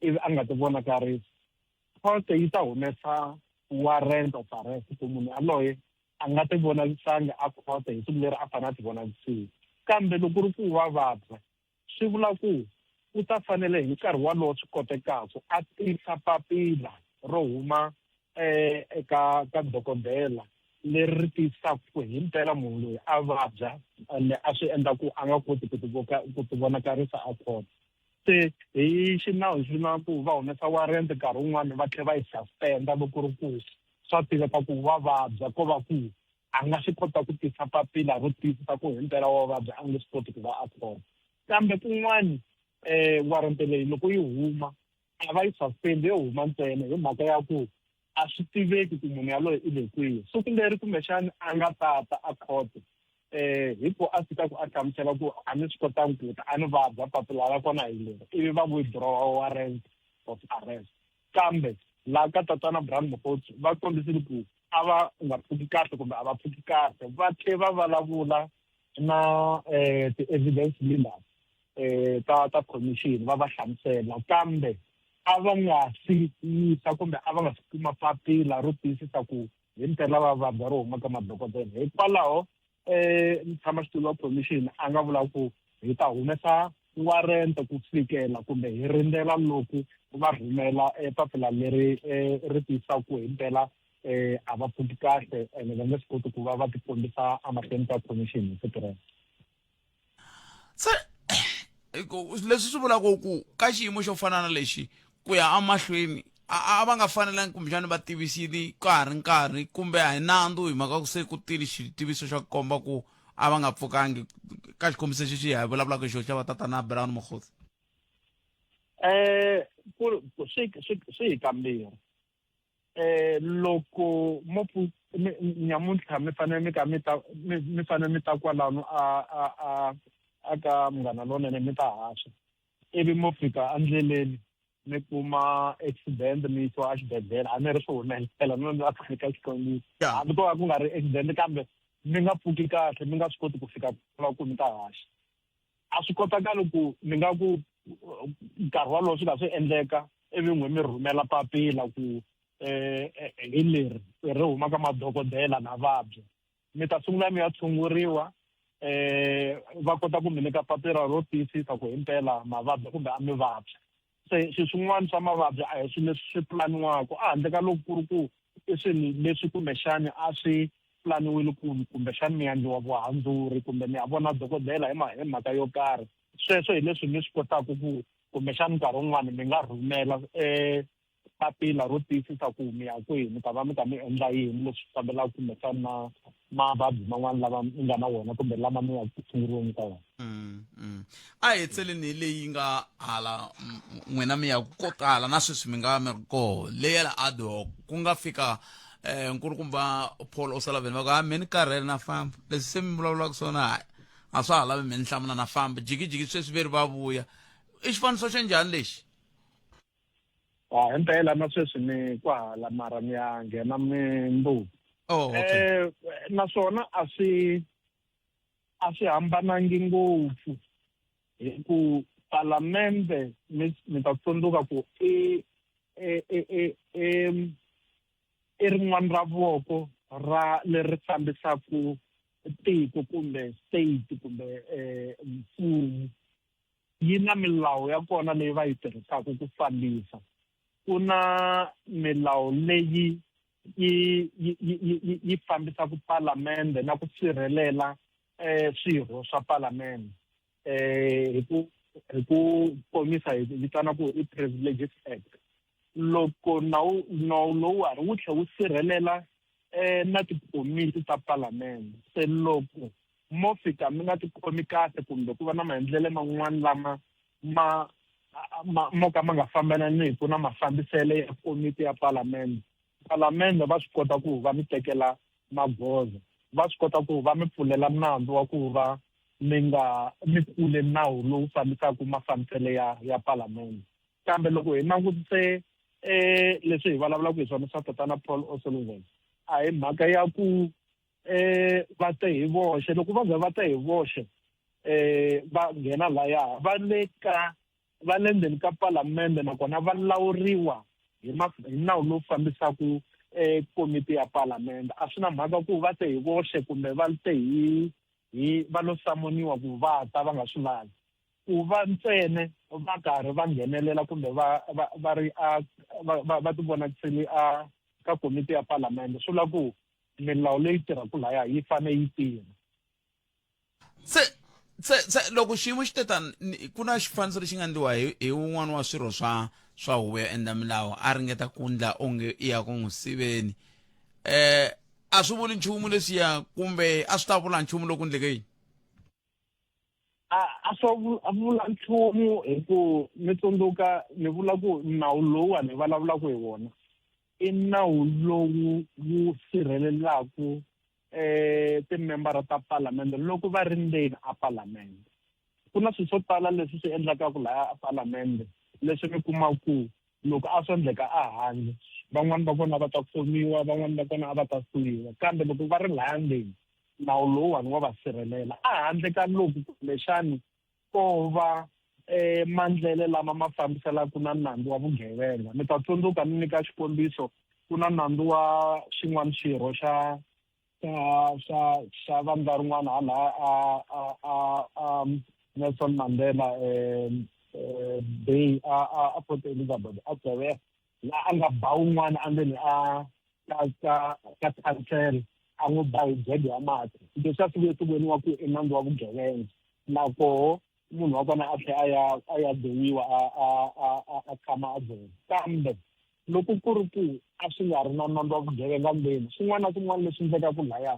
ivi a nga ti vonakarisi, court yi ta humesa warrant of arrest ku munhu yaloye a nga ti vonakisangi a court hi siku leri a fanele a ti vonakisiwa. Kambe loko ku ri ku wa vabya, swi vula ku u ta fanele hi nkarhi walowo swi kotekaka a tisa papila ro huma eka ka dokodela leri ri tiyisisaka ku himpela munhu loyi a vabya ende a swi endla ku a nga koti ku ku tivonakarisa a court. Se hi xinawu xi na ku va humesa warrant nkarhi wun'wani va tlhela va yi suspend-a loko ku ri ku swa tiveka ku wa vabya, ko va ku a nga swi kota ku tisa papila ro tiyisisa ku himpela wa vabya a nge swi koti ku va a court. Kambe kun'wani warrant leyi loko yi huma a va yi suspend, yo huma ntsena hi mhaka ya ku a swi tiveki ku munhu yaloye i le kwihi siku leri kumbexani a nga tata a court, hi ku a fika ku a hlamusela ku a ni swi kotangi ku ta a ni vabya, papila ra kona hi leri, ivi va withdraw warrant of arrest. Kambe laha ka tatana Brown Mogotsi va kombisile ku a va nga pfuki kahle kumbe a va pfuki kahle, va tlhe va vulavula na ti-evidence leaders ta ta commission va va hlamusela, kambe a va nga si yisa kumbe a va nga si kuma papila ro tiyisisa ku himpela va vabya ro huma ka madokodela. Hikwalaho mutshamaxitulu wa commission a nga vula ku hi ta humesa warrant ku fikela kumbe hi rindzela loko va rhumela papila leri ri tiyisaka ku himpela um a va pfuki kahle ene va nge swi koti ku va va tikombisa emahlweni ka commission hi siku rero. Se leswi swi vulaka ku ka xiyimo xo fana na lexi ku ya emahlweni a va nga fanelangi kumbexani va tivisile ka ha ri nkarhi kumbe a hi nandzu hi mhaka ku se ku tile xitiviso xa ku komba ku a va nga pfukangi ka xikombiso xexi hi vulavulaka hi xona xa va tatana Brown Mokgosi. Ku swi swi swi hi kambirhi. Loko mo nyamuntlha mi fanele mi ka mi ta mi mi fanele mi ta kwalano a a a a ka Munghana Lonene mi ta haxa ivi mo fika endleleni mi kuma accident mi yisiwa exibedhlele a ni ri swi humelela no ni ku nyika xikombiso hambi ko va ku nga ri accident kambe mi nga pfuki kahle mi nga swi koti ku fika ku mi ta haxa. A swi kotakali ku mi nga ku nkarhi wolowo swi nga swi endleka ivi n'we mi rhumela papila ku um hi leri ri huma ka madokodela na vabya mi ta sungula mi ya tshunguriwa um va kota ku mi nyika papila ro tiyisisa ku himpela mavabyi kumbe a mi vabya. Se swilo swin'wana swa mavabyi a hi swilo leswi swi pulaniwaka a handle ka loko ku ri ku i swilo leswi kumbexani a swi pulaniwile ku kumbexani mi ya endliwa vuhandzuri kumbe mi ya vona dokodela hi hi mhaka yo karhi. Sweswo hi leswi mi swi kotaka ku kumbexani nkarhi wun'wani mi nga rhumela papila ro tiyisisa ku mi ya kwihi mi ta va mi ka mi endla yini leswi fambelaka kumbexani na mavabyi man'wana lama mi nga na wona kumbe lama mi ya ku tshunguriweni ka wona. A hi tseleni hi leyi nga hala n'wina mi ya ko tala na sweswi mi nga mi ri koho leyi ya la ad hoc ku nga fika um nkulukumba Paul O'Sullivan va ku ha me ni karhele na famba leswi se mi vulavulaka swona hayi a swa ha lavi me ni hlamula na famba jikijiki sweswi ve ri va vuya i xifaniso xa njhani lexi? A himpela na sweswi ni kwahala mara ni ya nghena mundzuku. Oh, okay. Naswona a swi a swi hambanangi ngopfu hi ku palamende mi mi ta tsundzuka ku i i i i i i rin'wana ra voko ra leri fambisaka tiko kumbe state kumbe mfumo. Yi na milawu ya kona leyi va yi tirhisaka ku fambisa. Ku na milawu leyi yi yi yi yi yi fambisaka palamende na ku sirhelela swirho swa palamende. Hi ku hi ku komisa hi vitana ku i Privileges Act. Loko nawu nawu lowuwani wu tlhela wu sirhelela na tikomiti ta palamende. Se loko mo fika mi nga tikhomi kahle kumbe ku va na maendlelo man'wana lama ma ma mo ka ma nga fambelaniki na mafambiselo ya komiti ya palamende, palamende va swi kota ku va mi tekela magoza, va swi kota ku va mi pfulela nandzu wa ku va mi nga mi tlule nawu lowu fambisaka mafambiselo ya ya palamende. Kambe loko hi langutise leswi hi vulavulaka hi swona swa tatana Paul O'Sullivan, a hi mhaka ya ku va te hi voxe. Loko va za va te hi voxe va nghena laya va le ka va le ndzeni ka palamende nakona va lawuriwa hi hi nawu lowu fambisaka komiti ya palamende. A swi na mhaka ku va te hi voxe kumbe va te hi hi va lo samoniwa ku va ta va nga swi lavi. Ku va ntsena va karhi va nghenelela kumbe va va va ri a va va va tivonakisile a ka komiti ya palamende swi vula ku milawu leyi tirhaka laya yi fanele yi tirha. Se se se loko xiyimo xi te tani ku na xifaniso lexi nga endliwa hi hi wun'wana wa swirho swa swa huvo yo endla milawu a ringeta ku ndla onge i ya ku n'wi siveni a swi vuli nchumu leswiya kumbe a swi ta vula nchumu loko ndleke yini? A a swo vula nchumu hi ku mi tsundzuka ni vula ku nawu lowuwani hi vulavulaka hi wona i nawu lowu wu sirhelelaka timembara ta palamende loko va ri ndzeni a palamende. Ku na swilo swo tala leswi swi endlekaka lahaya a palamende leswi mi kumaka ku loko a swo endleka a handle van'wani va kona va ta khomiwa van'wani va kona a va ta suwiwa kambe loko va ri lahaya ndzeni nawu lowuwani wa va sirhelela. A handle ka loko kumbexani ko va mandlele lama ma fambiselaka na nandzu wa vugevenga. Mi ta tsundzuka ni nyika xikombiso ku na nandzu wa xin'wana xirho xa xa xa xa vandla rin'wana hala a a a a Nelson Mandela Bay a a a Port Elizabeth a Gqeberha laha a nga ba wun'wana endzeni a. ka ka ka khansela a n'wi ba hi jeke ya mati leswiya swi vuye swi voniwa ku i nandzu wa vugevenga na koho munhu wa kona a tlhe a ya a ya doyiwa a a a a a tshama a jele kambe loko ku ri ku a swi nga ri na nandzu wa vugevenga ndzeni swin'wana na swin'wana leswi endlekaka laya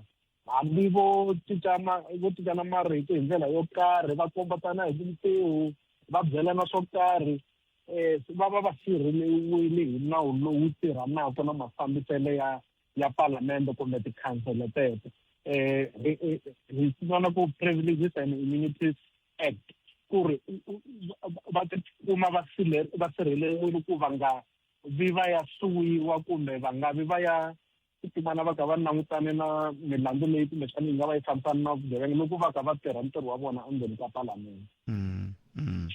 hambi vo cinca ma vo cincana marito hi ndlela yo karhi va kombatana hi tintiho va byelana swo karhi um va va va sirheleriwile hi nawu lowu tirhanaka na mafambiselo ya ya palamende kumbe tikhansele teto um hi vona ku privileges and immunities act ku ri va tikuma va va sirheleriwile ku va nga vi va ya suwiwa kumbe va nga vi va ya tikuma va kha va langutane na milandzu leyi kumbexana yi nga va yi fambisana na vugevenga loko va kha va tirha ntirho wa vona endzeni ka palamende mm, mm.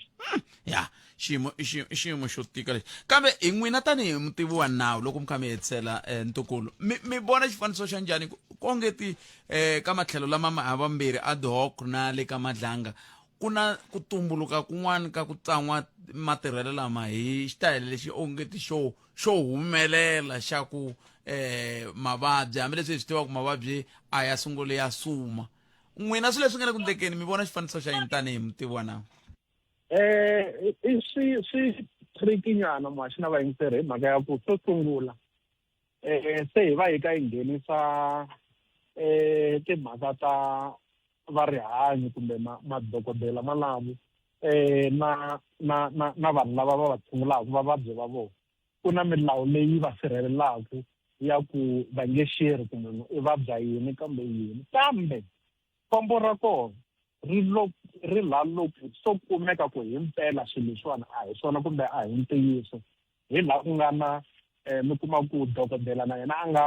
ya xiyimo xiyimo xo tika lexi kambe hi n'wina tanihi mutivi wa nawu loko mi kha mi hetisela eh, ntukulu mi mi vona xifaniso xa njhani kongeti eh, ka matlhelo lama ma havambirhi ad hoc na le ka madlanga ku na ku tumbuluka kun'wana ka ku tsan'wa matirhelo lama hi xitayele lexi ongeti xo xo humelela xa ku eh mavabyi hambileswi hi swi tivaka mavabyi a ya sungule ya suma n'wina swilo leswi nga le ku ndlekeni mi vona xifaniso xa yini tanihi mutivi wa nawu eh i swi swi tricky nyana muhaxi na vayingiseri hi mhaka ya ku xo sungula eh se hi va hi ka yi nghenisa eh timhaka ta va rihanyo kumbe madokodela malamo eh na na na na vanhu lava va va tshungulaka vavabyi va vona ku na milawu leyi va sirhelelaka ya ku va nge xeri ku munhu i vabya yini kambe yini kambe khombo ra kona ri lo ri la loko swo kumeka ku himpela swilo leswiwani a hi swona kumbe a hi ntiyiso hi laha ku nga na um mi kuma ku dokodela na yena a nga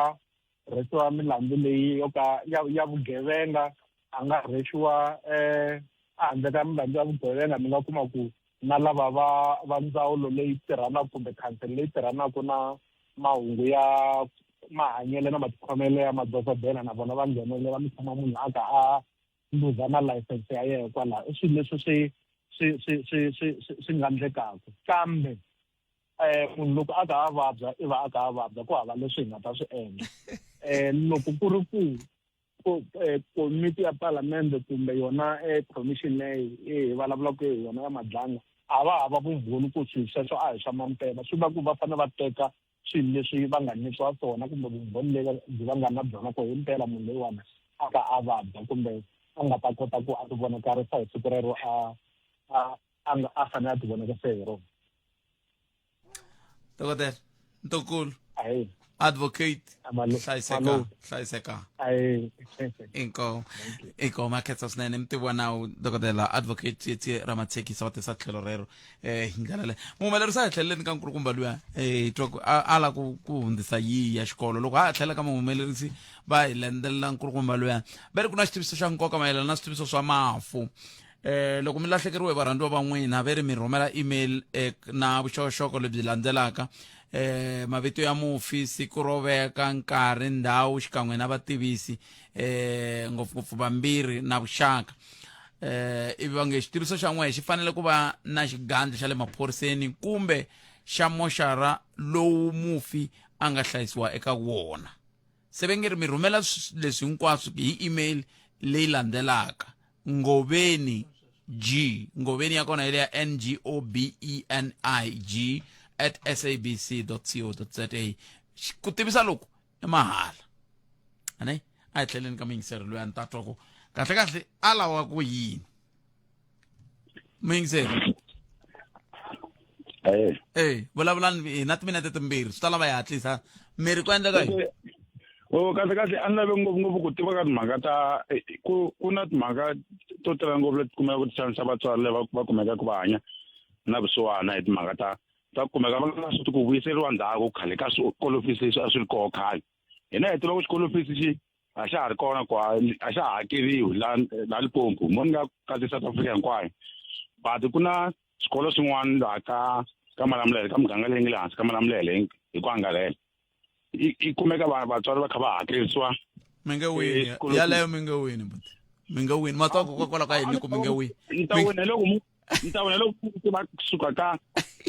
rhwexiwa milandzu leyi yo ka ya ya vugevenga a nga rhwexiwa um a handle ka milandzu ya vugevenga mi nga kuma ku na lava va va ndzawulo leyi tirhanaka kumbe khansele leyi tirhanaka na mahungu ya mahanyelo na matikhomelo ya madokodela na vona va nghenelela mi tshama munhu a ka a luza na license ya yena kwalaho i swilo leswi swi swi swi swi swi swi swi nga ndlekaka kambe um munhu loko a ka a vabya i va a ka a vabya ku hava leswi hi nga ta swi endla um loko ku ri ku komiti ya palamende kumbe yona commission leyi hi vulavulaka hi yona ya madlanga a va hava vumbhoni ku swilo sweswo a hi swa mampela swi va ku va fanele va teka swilo leswi va nga nyikiwa swona kumbe vumbhoni lebyi byi va nga na byona ku himpela munhu loyiwani a ka a vabya kumbe a nga ta kota ku a ti vonakarisa hi siku rero a a a nga a fanele a ti vonakarisa hi rona Dokodela Ntukulu advocate hlayiseka hlayiseka inkomu inkomu a khensa swinene mutivi wa nawu dokodela advocate Tsietsi Ramatshekisa wa tisa tlhelo rero eh hi ndlela leyi muhumelerisi a hi tlheleleni ka nkulukumba luya eh hi twa ku a a la ku ku hundzisa yihi ya xikolo loko ha ha tlhela ka muhumelerisi va hi landzelela nkulukumba luya va ri ku na xitiviso xa nkoka mayelana na switiviso swa mafu eh loko mi lahlekeriwe hi varhandziwa va n'wina ve ri mi rhumela email eh, na vuxokoxoko lebyi landzelaka eh mavito ya mufi siku ro veka nkarhi ndhawu xikan'we na vativisi eh ngopfungopfu vambirhi na vuxaka eh ivi va nge xitiviso xa n'wehe xi fanele ku va na xigandlo xa le maphoriseni kumbe xa moxara lowu mufi a nga hlayisiwa eka wona se ve nge ri mi rhumela leswi hinkwaswo hi email leyi landzelaka ngoveni g ngoveni ya kona hi leya n g o b e n i g at sabc co za ku tivisa loku i mahala ane a hi tlheleni ka muyingiseri loyi a ni ta twa ku kahle kahle a lava ku yini muyingiseri e vulavulani hi na timinete timbirhi swi ta lava hi hatlisa miri ku endleka yini o kahle kahle a ni lave ngopfungopfu ku tiva ka timhaka ta eh, ku ku na timhaka to tala ngopfu leti kumekaka ti xanisa vatswari lava va kumekaka va hanya na vusiwana hi timhaka ta ta kumeka va nga swi ku vuyiseriwa ndzhaku khale ka swikolofisi leswi a swi ri koho khale hina hi tiva ku xikolofisi xi a xa ha ri kona ku a xa ha hakeriwi la la Limpopo mo ni nga katsi South Africa hinkwayo but ku na swikolo swin'wana laha ka ka Malamulele ka muganga leyi nga le hansi ka Malamulele hi ku angarhela yi kumeka vatswari va kha va hakerisiwa mi nge wini yaleyo mi nge wini buti mi nge wini matwa ku kokwalaho ka yini ku mi nge wini ni ta wina loko ni ta wina loko va suka ka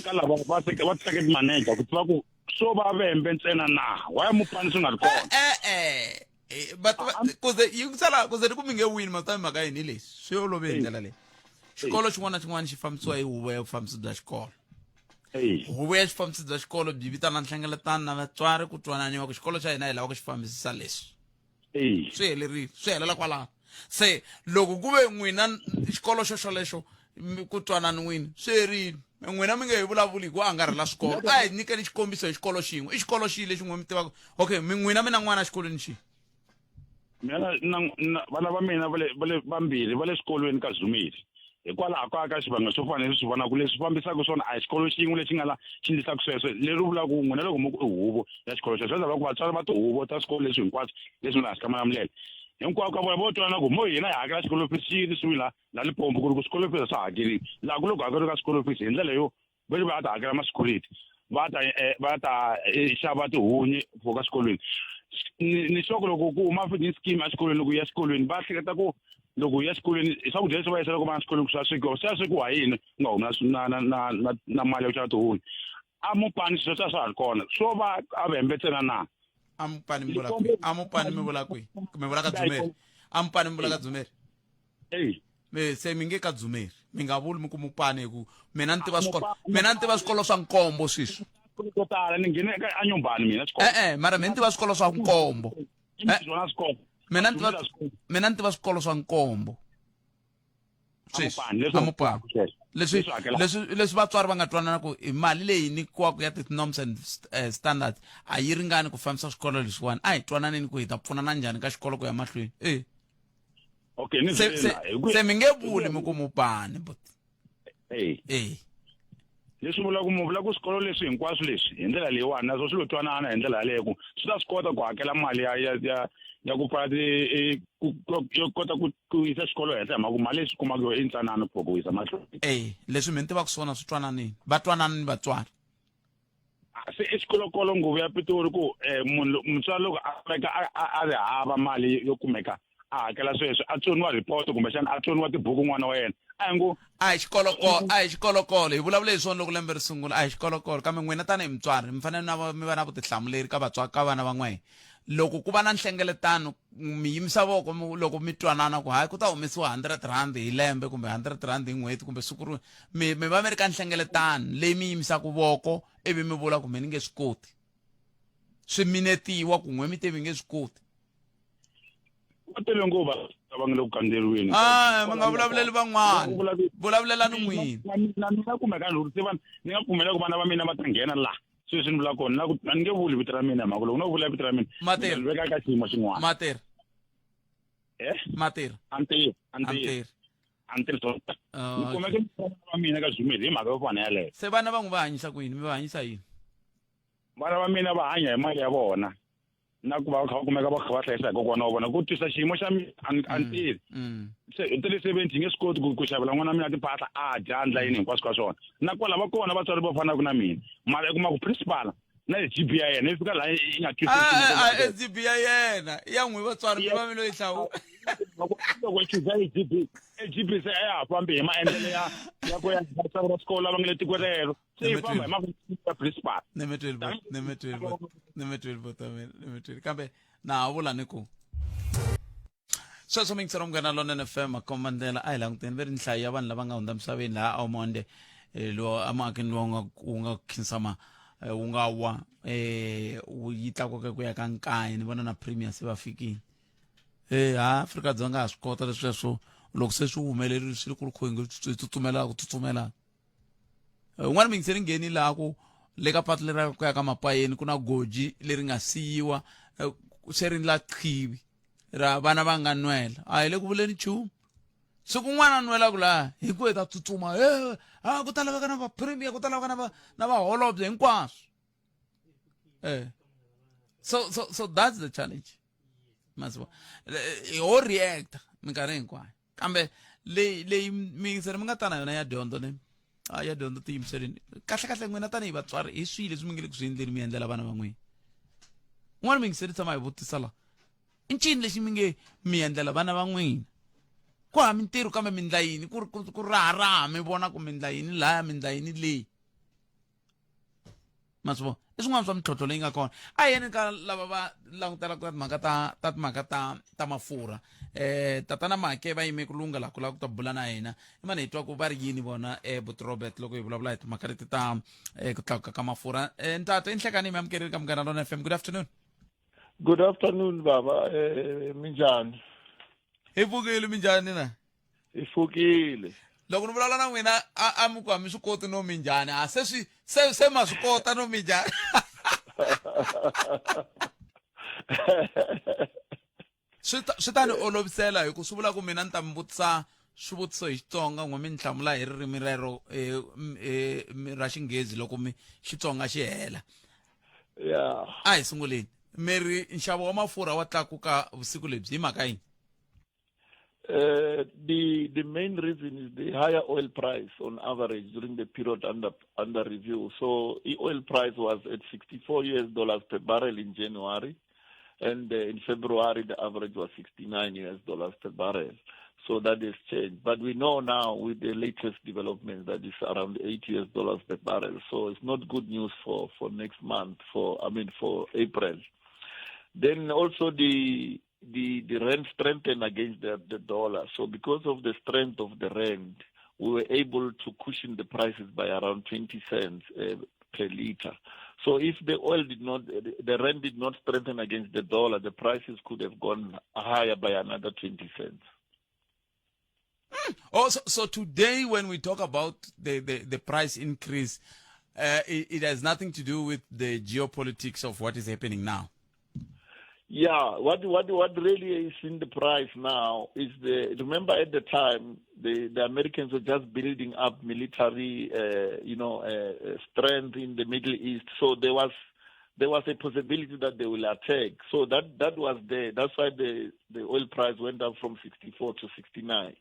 ka lava va va teka ti-manager ku tiva ku Swo va vembe ntsena na why mupani swi nga ri kona? E-e Eh, but kuze yingisela kuze ni ku mi nge wini mata mhaka yini leswi swi olove hi ndlela leyi. Xikolo xin'wana na xin'wana xi fambisiwa hi huvo ya vufambisi bya xikolo. Huvo ya xifambisi bya xikolo byi vitana nhlengeletano na vatswari ku twananiwa ku xikolo xa hina hi lava ku xi fambisisa leswi. Swi helerile, swi helela kwalano. Se loko ku ve n'wina xikolo xo xolexo ku twananiwini swi herile. N'wina mi nge he vulavuli hi ku angarhela swikolo. A hi nyikeni xikombiso hi xikolo xin'we. I xikolo xihi lexi n'we mi tivaka? Okay, mi n'wina mi na n'wana exikolweni xihi? Mina na, na, vana va mina va le va le vambirhi va le xikolweni ka Zumile. Hikwalaho ka ka xivangelo xo fana leswi vonaka leswi fambisaka swona a hi xikolo xin'we lexi nga la xi endlisaka sweswo leri vulaka ku n'wina loko mi ku i huvo ya xikolo xexo swi ku vatswari va tihuvo ta swikolo leswi hinkwaswo leswi nga hansi ka Malamulele hinkwako ka vona vo twanana ku mo hina hi hakela xikolo fees xi yirisiwile la la Limpopo ku ri ku xikolo fees a swa hakeriwi laha ku le ku hakeriwa ka xikolo fees hi ndlela yo va va ta hakela ma-security va ta eh, va ta eh, xava tihunyi for ka xikolweni ni ni sure ku loko ku huma feeding scheme exikolweni loko u ya xikolweni va hleketa ku loko u ya xikolweni swakudya leswi va yisa loko va ya xikolweni swa swekiwa swi ya swekiwa hi yini ku nga humi na na na na na mali ya ku xava tihunyi a mupani swilo swa swa ha ri kona swo va a vhembe ntsena na. A mupani mi vula kwihi? A mupani mi vula kwihi? Mi vula ka Dzumeri? A mupani mi vula ka Dzumeri? Eyi. Me se mi nge ka Dzumeri mi nga vuli mi ku mupani hi ku mina ni tiva swikolo mina ni tiva swikolo swa nkombo sweswi. Ko tala ni nghene eka enyumbani mina xikolo. E-e mara mina ni tiva swikolo swa nkombo. Swona swikolo. Mina ni tiva mina ni tiva swikolo swa nkombo. Sweswi amupani leswi leswi leswi vatswari va nga twanana ku i mali leyi nyikiwaka ya ti-norms and eh, standards a yi ringani ku fambisa swikolo leswiwani a hi twananeni ku hi ta pfunana njhani ka xikolo ku ya mahlweni e okay ni se se se mi nge vuli mi ku mupani but eh eh leswi vula ku mu vula ku swikolo leswi hinkwaswo leswi hi ndlela leyiwani naswo swi lo twanana hi ndlela yaleyo ku swi ta swi kota ku hakela mali ya ya ya ya ku pfala ti e, ku yo kota ku ku yisa xikolo henhla hi mhaka ku mali leyi swi kumaka yo i ntsanana for ku yisa mahlweni. Eh leswi mi ni tivaka swona swi twananini va twanana ni vatswari. Se i xikolokolo nguvu ya Pitori ku eh, munhu mutswari loko a kumeka a ri hava mali yo kumeka a hakela sweswo a tsoniwa report kumbexana a tsoniwa tibuku n'wana wa yena a hi ngo a hi xikolokolo a hi xikolokolo hi vulavule hi swona loko lembe ri sungula a hi xikolokolo kambe n'wina tanihi mutswari mi fanele na mi va na vutihlamuleri ka vatswari ka vana va n'wina loko ku va na nhlengeletano mi yimisa voko loko mi twanana ku hayi ku ta humesiwa 100 rand hi lembe kumbe 100 rand hi n'hweti kumbe siku rin'we mi mi va mi ri ka nhlengeletano leyi mi yimisaka voko ivi mi vula ku mi ni nge swi koti swi minetiwa ku n'we mi te mi nge swi koti Va tele ngopfu va nga le ku kandzeriweni. Ah, mi nga vulavuleli van'wana vulavulelani n'wini. Na mina kumbe ka ni se vanhu ni nga pfumela ku vana va mina va ta nghena la sweswi ni vula kona na ku a ni nge vuli vito ra mina hi mhaka loko no vula vito ra mina Matirha. ni veka ka xiyimo xin'wana. Matirha. Eh? Matirha. A ni tirhi, a ni tirhi. A ni tirhi swona. Ah, Ni kumeke vana va mina ka Zumile hi mhaka yo fana yaleyo. Se vana va n'wi va hanyisa ku yini? Mi va hanyisa yini? Vana va mina va hanya hi mali ya vona na ku va va kha va kumeka va kha va hlayisa hi kokwana wa vona ku twisa xiyimo xa mina a ni a ni tirhi. Se hi tele 70 nge swi koti ku ku xavela n'wana wa mina timpahla a dya a ndla yini hinkwaswo ka swona. Na kwala va kona vatswari vo fanaka na mina mara i kuma ku principal na SGB ya yena yi fika laha yi nga twisisi A a SGB ya yena i ya n'wi vatswari mi va mi lo yi hlawula. loko i chuza SGB SGB se a ya ha fambi hi maendlelo ya ya ku ya vatswari va swikolo lava nga le tikweni rero se yi famba hi mavonelo ya principal. Ni mi tweli bo ni mi tweli bo ni mi tweli bo ta mina ni mi tweli kambe na ha vula ni ku sweswo mi yingisela munghana lonene fm makombandlela a hi languteni ve ri nhlayo ya vanhu lava nga hundza misaveni laha aomonde eh, lowu emuakeni lowu nga wu nga khinsama eh, wu nga wa eh, wu yi tlakuke ku ya ka nkaye ni vona na premier se va fikile e ha Afrika-Dzonga ha swi kota leswiya swo loko se swi humelerile swi ri ku ri kho hi nge hi tsutsumela ku tsutsumela Eh, un'wana muyingiseri ngheni laha ku le ka patu leri ku ya ka mapayeni ku na goji leri nga siyiwa eh, se ri la qhivi ra vana va nga nwela a hi le ku vuleni nchumu siku un'wana a nwelaka laha hi ku hi ta tsutsuma e a ku ta laveka na va-premier ku ta laveka na va na vaholobye hinkwaswo eh so so so that's the challenge masivo ho react minkarhi hinkwayo kambe leyi leyi miyingiseri mi nga ta na yona ya dyondzo ne a ya dyondzo tiyimiseleni kahle kahle n'wina tanihi vatswari hi swihi leswi mi nge le ku swi endleni mi endlela vana va n'wina un'wana miyingiseri tshama hi vutisa la i ncini lexi mi nge mi endlela vana va n'wina ku hava mintirho kambe mi ndla yini ku ku ku raharaha mi vona ku mi ndla yini laya mi ndla yini leyi. Ma swi vona i swin'wana swa mintlhontlho leyi nga kona. A hi yeni ka lava va langutelaka timhaka ta ta timhaka ta ta mafurha. Tatana Make va yime ku lungha laha ku lava ku ta bula na hina. I mani hi twa ku va ri yini vona buti Robert loko hi vulavula hi timhaka leti ta ku tlakuka ka mafurha. Ntate i nhlekani mi amukerile ka Munghana Lona FM. Good afternoon. Good afternoon baba, minjhani? Hi pfukile, minjhani na? Hi pfukile. Loko ni vulavula na n'wina a mi ku a mi swi koti no minjhani, a se swi se se ma swi kota no minjhani. Swi ta swi ta ni olovisela hi ku swi vula ku mina ni ta mi vutisa swivutiso hi Xitsonga n'we mi ni hlamula hi ririmi rero ra Xinghezi loko mi Xitsonga xi hela. A hi sunguleni. Mi ri nxavo wa mafurha wa tlakuka vusiku lebyi hi mhaka yini? The main reason is the higher oil price on average during the period under review. So the oil price was at 64 US dollars per barrel in January, and in February the average was 69 US dollars per barrel. So that has changed. But we know now with the latest developments that it's around 8 US dollars per barrel. So it's not good news for next month, for I mean for April. Then also the rand strengthened against the dollar. So because of the strength of the rand, we were able to cushion the prices by around 20 cents per liter. So if the oil did not, the rand did not strengthen against the dollar, the prices could have gone higher by another 20 cents. Oh, so today when we talk about the price increase, it has nothing to do with the geopolitics of what is happening now. Yeah, what really is in the price now is the, remember at the time, the Americans were just building up military, strength in the Middle East. So there was a possibility that they will attack. So that was there. That's why the oil price went up from 64 to 69.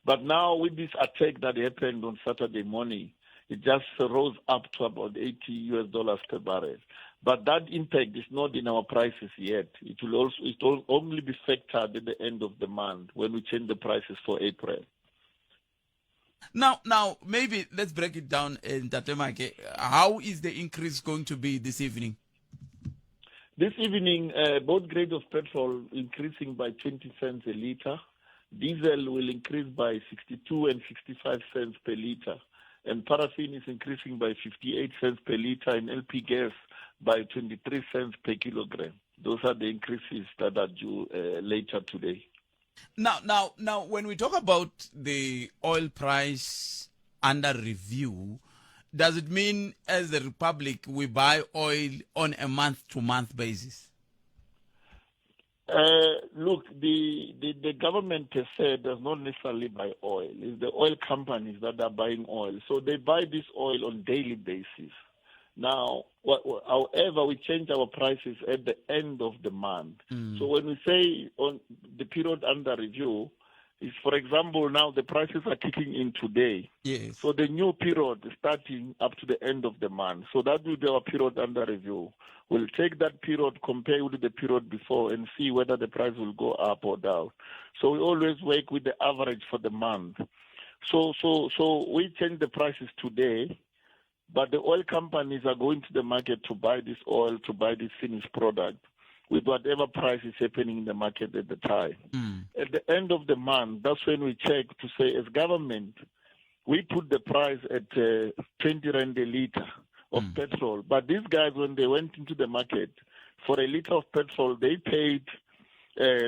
But now with this attack that happened on Saturday morning, it just rose up to about 80 US dollars per barrel. But that impact is not in our prices yet. It will only be factored at the end of the month when we change the prices for April. Now maybe let's break it down, Ntate Make. How is the increase going to be this evening? This evening, both grade of petrol increasing by 20 cents a liter. Diesel will increase by 62 and 65 cents per liter. And paraffin is increasing by 58 cents per liter, and LP gas by 23 cents per kilogram. Those are the increases that are due later today. Now, when we talk about the oil price under review, does it mean as the Republic we buy oil on a month-to-month basis? Look, the government per se does not necessarily buy oil. It's the oil companies that are buying oil. So they buy this oil on daily basis. Now, however, we change our prices at the end of the month. So when we say on the period under review, is, for example, now the prices are kicking in today. So the new period is starting up to the end of the month. So that will be our period under review. We'll take that period, compare with the period before, and see whether the price will go up or down. So we always work with the average for the month. So we change the prices today, but the oil companies are going to the market to buy this oil, to buy this finished product with whatever price is happening in the market at the time. At the end of the month, that's when we check to say, as government, we put the price at 20 rand a liter of petrol. But these guys, when they went into the market, for a liter of petrol, they paid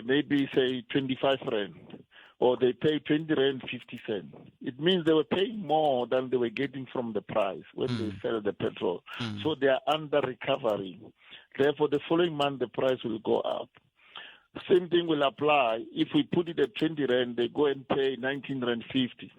maybe, say, 25 rand, or they paid 20 rand 50 cents. It means they were paying more than they were getting from the price when they sell the petrol. So they are under recovery. Therefore, the following month, the price will go up. Same thing will apply. If we put it at 20 rand, they go and pay 19 rand 50.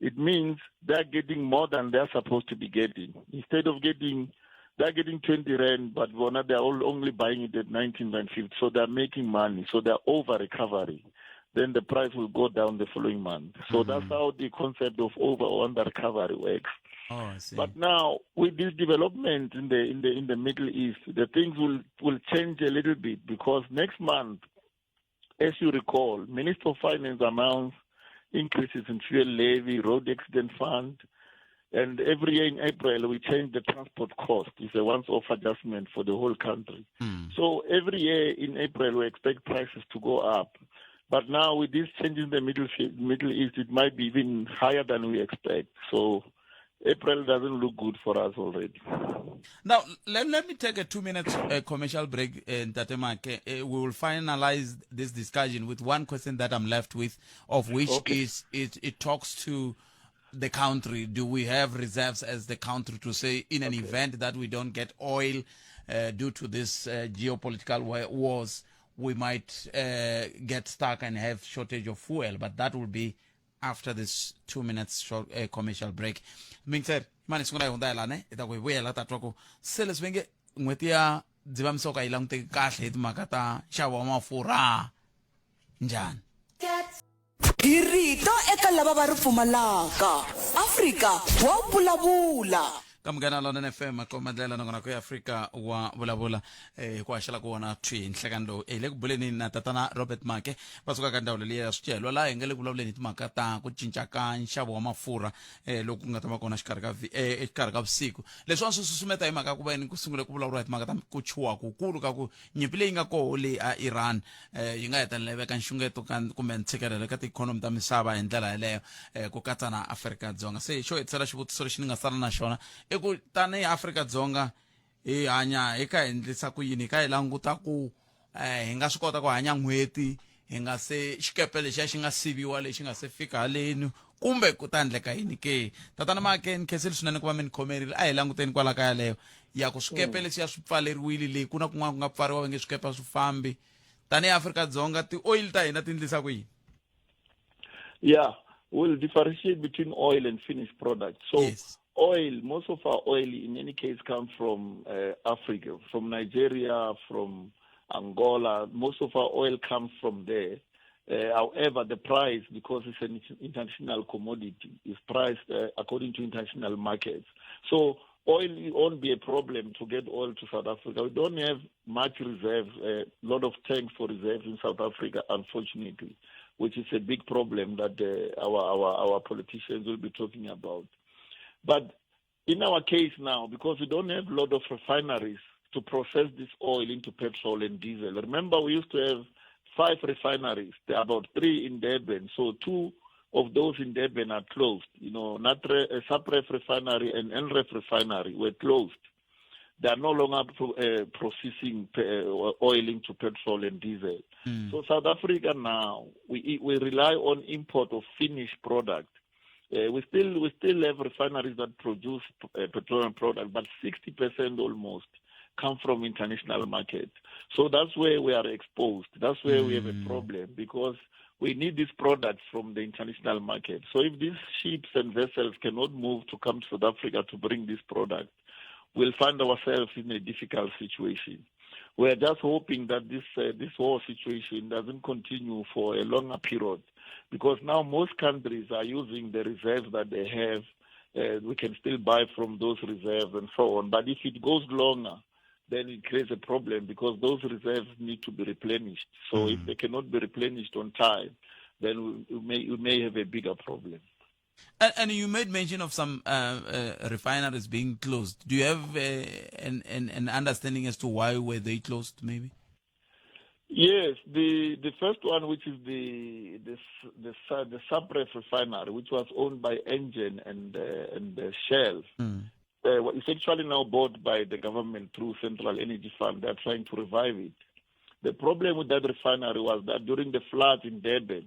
It means they're getting more than they're supposed to be getting. Instead of getting, they're getting 20 rand, but they're all only buying it at 19 rand 50. So they're making money. So they're over recovery. Then the price will go down the following month. So that's how the concept of over or under recovery works. Oh, I see. But now, with this development in the Middle East, the things will change a little bit, because next month, as you recall, Minister of Finance announced increases in fuel levy, road accident fund, And every year in April, we change the transport cost. It's a once-off adjustment for the whole country. So every year in April, we expect prices to go up. But now with this change in the Middle, Middle East, it might be even higher than we expect. So April doesn't look good for us already. Now, let, let me take a two minute commercial break, Ntate Maake. We will finalize this discussion with one question that I'm left with, of which okay. is it, it talks to the country. Do we have reserves as the country to say, in an okay. event that we don't get oil due to this geopolitical wars, we might get stuck and have shortage of fuel? But that will be after this two minutes short commercial break mingitseri mani sungula hi hundza hi lani hi ta ku hi vuyela ta twa ku se leswi va nge n'hweti ya dzivamisoko a yi languteki kahle hi timhaka ta nxavo wa mafurha njhani Hi rito eka lava va ri pfumalaka. Afrika wa vulavula. Ka Munghana Lonene FM komba ndlela nongonoko ya Afrika wa vulavula eh, hi ku haxela ku vona thwi nhlekani lowu eh, hi le ku buleni na tatana Robert Make va suka ka ndzawulo liya ya swicelwa laha hi nga le ku vulavuleni hi timhaka ta ku cinca ka nxavo wa mafurha eh, loku nga ta va kona xikarhi ka eh, exikarhi ka vusiku leswiwani swi susumeta hi mhaka ya ku va ni ku sungule ku vulavuriwa hi timhaka ta ku chuha kukulu ka ku nyimpi leyi nga koho leyi a Iran eh, yi nga hetelela yi veka nxungeto ka kumbe ntshikelelo eka tiikhonomi ta misava hi ndlela yeleyo eh, ku katsa na Afrika-Dzonga se xo hetisela xivutiso lexi ni nga sala na xona i ku tanihi Afrika-Dzonga hi hanya hi kha hi endlisa ku yini hi kha hi languta ku eh, hi nga swi kota ku hanya n'hweti hi nga se xikepe lexiya xi nga siviwa lexi nga se fika haleni kumbe ku ta endleka yini ke tatana Maake ni khensile swinene ku va mi ni khomerile a hi languteni kwala ka yaleyo ya ku swikepe leswiya swi pfaleriwile leyi ku na kun'wana ku nga pfariwa va nge swikepe a swi fambi tanihi Afrika-Dzonga ti-oil ta hina ti ndlisa ku yini Yeah, we'll differentiate between oil and finished product. So yes. oil, most of our oil in any case comes from Africa, from Nigeria, from Angola. Most of our oil comes from there. However, the price, because it's an international commodity, is priced according to international markets. So oil won't be a problem to get oil to South Africa. We don't have much reserves, a lot of tanks for reserves in South Africa, unfortunately, which is a big problem that our, our, our politicians will be talking about. But in our case now, because we don't have a lot of refineries to process this oil into petrol and diesel. Remember, we used to have five refineries. There are about three in Durban. So two of those in Durban are closed. You know, Natre, Sapref refinery and Enref refinery were closed. They are no longer processing oil into petrol and diesel. So South Africa now, we rely on import of finished product. We still have refineries that produce petroleum product, but 60% almost come from international market. So that's where we are exposed. That's where we have a problem, because we need these products from the international market. So if these ships and vessels cannot move to come to South Africa to bring this product, we'll find ourselves in a difficult situation. We are just hoping that this war situation doesn't continue for a longer period, because now most countries are using the reserves that they have. We can still buy from those reserves and so on. But if it goes longer, then it creates a problem, because those reserves need to be replenished. So if they cannot be replenished on time, then we may have a bigger problem. And you made mention of some refineries being closed. Do you have an understanding as to why were they closed, maybe? Yes, the first one, which is the Sapref refinery, which was owned by Engen and Shell, it's actually now bought by the government through Central Energy Fund. They're trying to revive it. The problem with that refinery was that during the floods in Durban,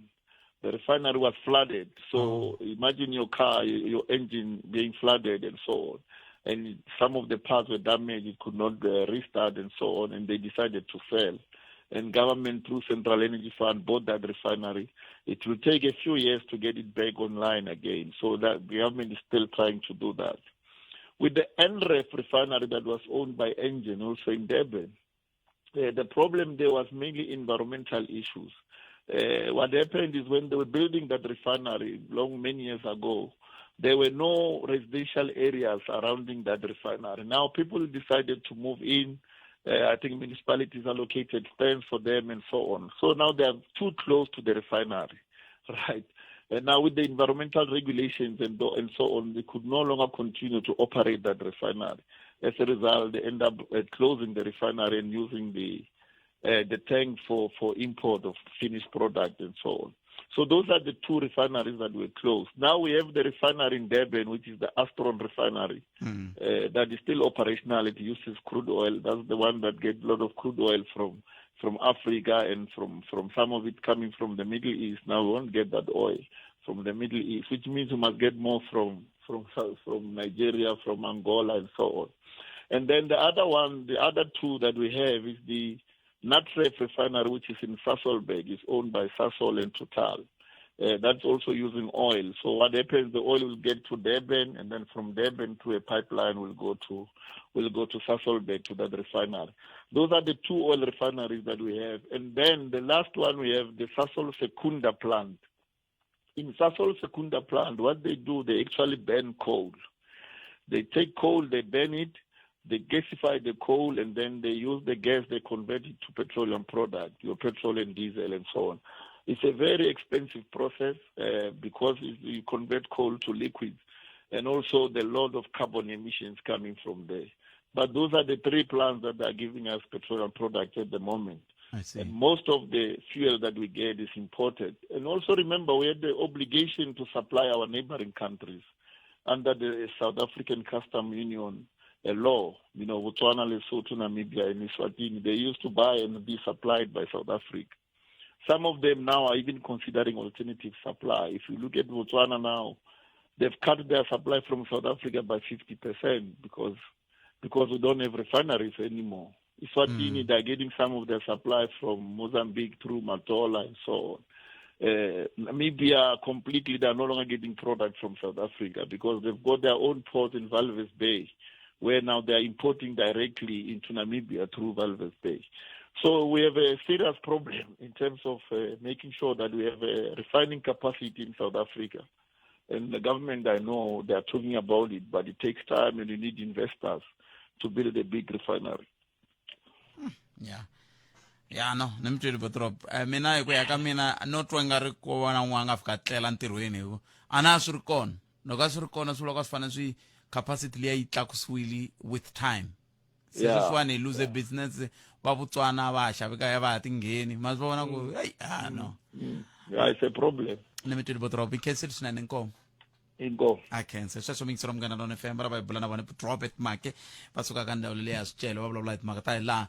the refinery was flooded. So imagine your car, your engine being flooded and so on. And some of the parts were damaged. It could not restart and so on. And they decided to sell. And government through Central Energy Fund bought that refinery. It will take a few years to get it back online again. So that the government is still trying to do that. With the Enref refinery that was owned by Engen, also in Durban, the problem there was mainly environmental issues. What happened is when they were building that refinery long many years ago, there were no residential areas surrounding that refinery. Now people decided to move in. I think municipalities allocated stands for them and so on. So now they are too close to the refinery, right? And now with the environmental regulations and, and so on, they could no longer continue to operate that refinery. As a result, they end up uh, closing the refinery and using the uh, the tank for, for import of finished product and so on. So those are the two refineries that were closed. Now we have the refinery in Durban, which is the Astron refinery, mm. uh, that is still operational. It uses crude oil. That's the one that gets a lot of crude oil from from Africa and from, from some of it coming from the Middle East. Now we won't get that oil from the Middle East, which means we must get more from from from Nigeria, from Angola, and so on. And then the other one, the other two that we have is the Natref refinery, which is in Sasolburg, is owned by Sasol and Total. Uh, that's also using oil. So what happens? The oil will get to Durban, and then from Durban to a pipeline will go to will go to Sasolburg to that refinery. Those are the two oil refineries that we have. And then the last one we have the Sasol Secunda plant. In Sasol Secunda plant, what they do, they actually burn coal. They take coal, they burn it, they gasify the coal, and then they use the gas, they convert it to petroleum product, your petrol and diesel and so on. It's a very expensive process uh, because you convert coal to liquids and also the lot of carbon emissions coming from there. But those are the three plants that are giving us petroleum products at the moment. I see. And most of the fuel that we get is imported. And also remember, we had the obligation to supply our neighboring countries under the South African Custom Union a law. You know, Botswana, Lesotho, Namibia, and Eswatini, they used to buy and be supplied by South Africa. Some of them now are even considering alternative supply. If you look at Botswana now, they've cut their supply from South Africa by 50% because because we don't have refineries anymore. Eswatini, mm. they're getting some of their supply from Mozambique through Matola and so on. Uh, Namibia completely, they're no longer getting product from South Africa because they've got their own port in Walvis Bay, where now they're importing directly into Namibia through Walvis Bay. So we have a serious problem in terms of uh, making sure that we have a refining capacity in South Africa. And the government, I know, they are talking about it, but it takes time and you need investors to build a big refinery. Yeah. Ya no ni mi tweli botrop eh, mina hi ku ya ka mina no twa nga ri ko va na n'wana nga fika tlela ntirhweni hi ku a na swi ri kona loko a swi ri kona swi vula ka swi fanele swi capacity liya yi tlakusiwile with time se Yeah. sweswiwani hi lose business va Botswana va ha xavi kaya va ha tingheni ma swi vona ku ei ah no Yeah, it's a problem. ni mi tweli botrop i khensile swinene inkomu Inkomu. A khense sweswo mingiselo munghana lona fm ra va hi bula na vona Robert Make va suka ka ndhawu leyi ya swicelwa va vulavula hi timhaka ta hi laha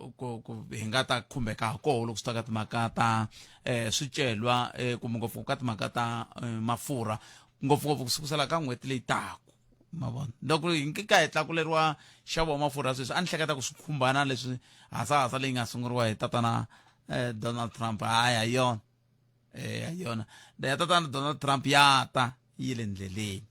um ku ku hi nga ta khumbeka ha koho loko swi ta ka timhaka ta um swicelwa um kumbe ngopfu ka timhaka ta eh, mafurha ngopfungopfu ku sukusela ka n'hweti leyi taku ma vona loko hi nge ka hi tlakuleriwa nxavo wa mafurha sweswi a ni hleketa ku swi khumbana leswi hasahasa leyi nga sunguriwa hi tatana eh, Donald Trump hayi ha yona eh yona ya tatana Donald Trump ya ta yi le ndleleni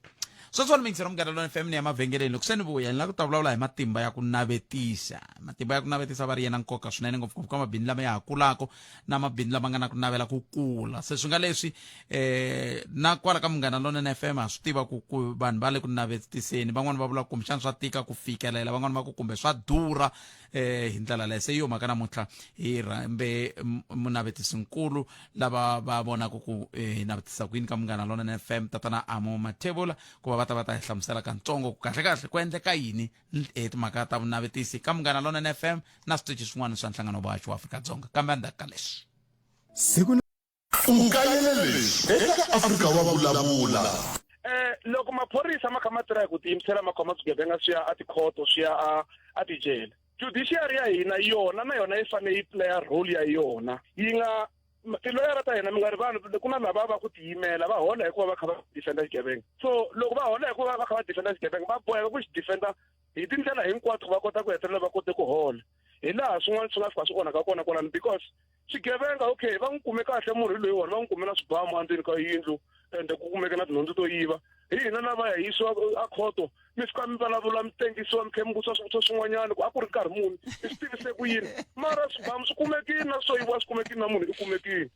sweswo ni mingisero munghana lona fm ni ya mavhengeleni loko se ni vuya ni lava ku ta vulavula hi matimba ya ku navetisa matimba ya ku navetisa va ri yena nkoka swinene ngopfungopfu ka mabindzu lama ya ha kulaka na mabindzu lama nga na ku navela ku kula se swi nga leswi eh na kwala ka munghana lonene fm ha swi tiva ku ku vanhu va le ku navetiseni van'wani va vula kumbexana swa tika ku fikelela van'wani va ku kumbe swa durha eh hi ndlela leyo se yo mhaka namuntlha hi rhambe munavetisinkulu lava va vonaka ku eh, hi navetisa ku yini ka munghana lonene fm tatana amo mathebula ku va va ta va ta hi hlamusela kantsongo ku kahle kahle ku endleka yini hi timhaka ta vunavetisi ka munghana lonene fm na switichi swin'wana swa nhlangano wa vahaxi wa afrika-dzonga kambe endzhaku ka leswi siku u kayele leswi eka afrika wa vulavula eh loko maphorisa ma kha ma tirha hi ku tiyimisela ma khoma swigevenga swi ya etikhoto swi ya a a tijele judiciary ya hina yona na yona yi fanele yi playa role ya yona yi nga tiloyara ta hina mi nga rivali ku na lava va ku tiyimela va hola hikuva va kha va defenda xigevenga so loko va hola hikuva va kha va defenda xigevenga va boheka ku xi defenda hi tindlela hinkwato va kota ku hetelela va kote ku hola hi laha swin'wana swi nga fika swi onhaka kona kwalano because swigevenga okay va n'wi kume kahle munhu loyiwani va n'wi kume na swibamu endzeni ka yindlu ende ku kumeke na tinhundzu to yiva hi hina lava ya yisiwa a khoto mi fika mi vulavula mi tengisiwa mi tlhe mi vutisa swivutiso swin'wanyana ku a ku ri nkarhi muni mi swi tivise ku yini mara swibamu swi kumekile na swo yiviwa swi kumekile na munhu i kumekile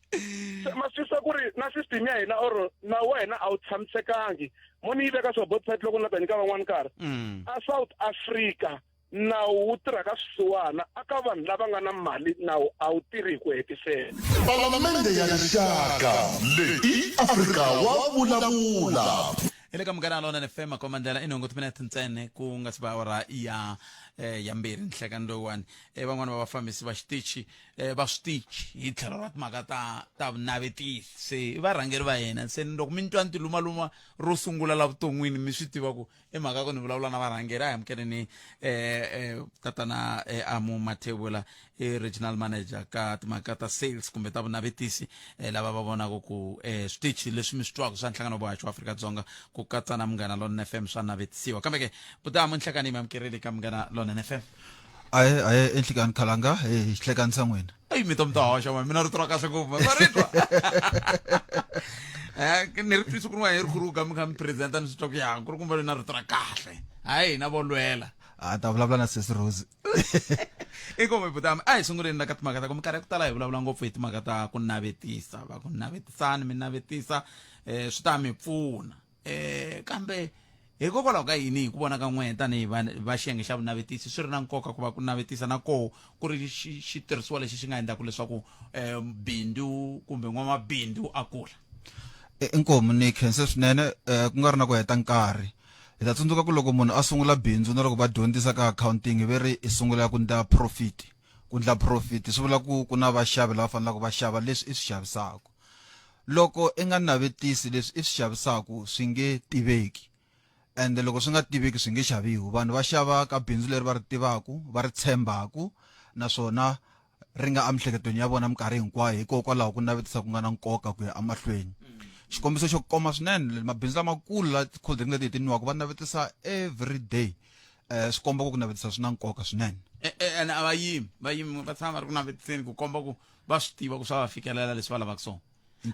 se ma swi ku ri na system ya hina or nawu wa hina a wu tshamisekangi mo ni yi veka so both side loko ni la ta nyika van'wani nkarhi mm. a South Africa Nawu wu tirha ka swisiwana, a ka vanhu lava nga na mali nawu a wu tirhi hi ku hetiseka. Palamende ya Rixaka, leyi i Afrika wa vulavula. Hi le ka Munghana Lonene FM makomandlela i nhungu timinete ntsena ku nga si va awara ya eh, ya mbirhi nhlekani lowuwani eh, van'wana va vafambisi va xitichi eh, va switichi hi tlhelo ra timhaka ta ta vunavetisi se i varhangeri va hina se loko mi ni twa ni tilumaluma ro sungula la vuton'wini mi swi tiva ku i mhaka ku ni vulavula na varhangeri a hi amukeleni eh, tatana eh, amu mathebula i regional manager ka timhaka ta sales kumbe ta vunavetisi eh, lava va vonaka ku eh, switichi leswi mi swi twaka swa nhlangano wa vuhaxi wa Afrika-Dzonga ku katsa na Munghana Lonene FM swa navetisiwa kambe ke butamu nhlekani mi amukerile ka Munghana Lonene FM. Ahe ahe enhlekani khalanga hi xihlekani sa n'wina. Eyi mi to mi ta hoxa ma mina rito ra kahle ngopfu ma ri twa. Eh ni ri twisi ku ri hi ri khuruka mi kha mi presenta ni swi twa ku ya ku ri kumbe na rito ra kahle. Hayi hina vo lwela. A ta vulavula na sesi Rose. Inkomu butami a hi sunguleni la ka timhaka ta ku minkarhi ya ku tala hi vulavula ngopfu hi timhaka ta ku navetisa va ku navetisani mi navetisa eh swi ta mi pfuna. Eh kambe hikokwalaho ka yini hi ku vona ka n'wehe tanihi va va xiyenge xa vunavetisi swi ri na nkoka ku va ku navetisa na koho ku ri xitirhisiwa lexi xi nga endlaka leswaku um bindzu kumbe n'wamabindzu a kula? Inkomu ni khense swinene um ku nga ri na ku heta nkarhi. Hi ta tsundzuka ku loko munhu a sungula bindzu na loko va dyondzisa ka accounting ve ri i sungula ku ndla profit. Ku ndla profit swi vula ku ku na vaxavi lava fanelaka va xava leswi i swi xavisaka. Loko i nga navetisi leswi i swi xavisaka swi nge tiveki ende loko swi nga tiveki swi nge xaviwi. Vanhu va xava ka bindzu leri va ri tivaka, va ri tshembaka naswona ri nga emiehleketweni ya vona minkarhi hinkwayo hikokwalaho ku navetisa ku nga na nkoka ku ya emahlweni. Xikombiso xo koma swinene mabindzu lamakulu la ti-cold drink leti hi ti nwaka va navetisa every day swi komba ku ku navetisa swi na nkoka swinene. Ene a va yimi va yimi va tshama va ri ku navetiseni ku komba ku va swi tiva ku swa va fikelela leswi va lavaka swona.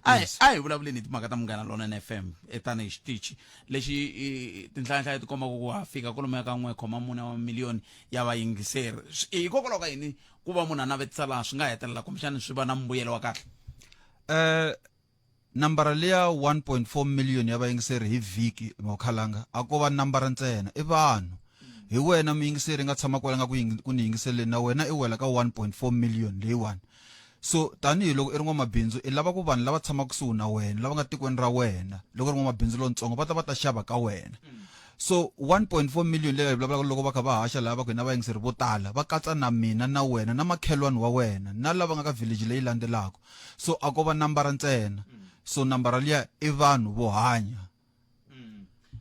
A hi a hi vulavuleni hi timhaka ta Munghana Lonene FM tanihi xitichi lexi tinhlayanhlaya ti kombaka ku ha fika kwalomuya ka 1.4 wa miliyoni ya vayingiseri. Hikokwalaho ka yini ku va munhu a navetisa laha swi nga hetelela kumbexani swi va na mbuyelo wa kahle? Nambara liya 1.4 million ya vayingiseri hi vhiki Mawukhalanga a ko va nambara ntsena i vanhu. Hi wena muyingiseri nga tshama kwala nga ku ku ni yingiseleni na wena i wela ka 1.4 million leyiwani. So tanihiloko i ri n'wamabindzu i lava ku vanhu lava tshamaka kusuhi na wena lava nga tikweni ra wena loko u ri n'wamabindzu lontsongo va ta va ta xava ka wena. So 1.4 million leyi hi vulavulaka loko va kha va haxa laha va ku hina vayingiseri vo tala va katsa na mina na wena na makhelwani wa wena na lava nga ka village leyi landzelaka. So a ko va nambara ntsena. So nambara liya i vanhu vo hanya.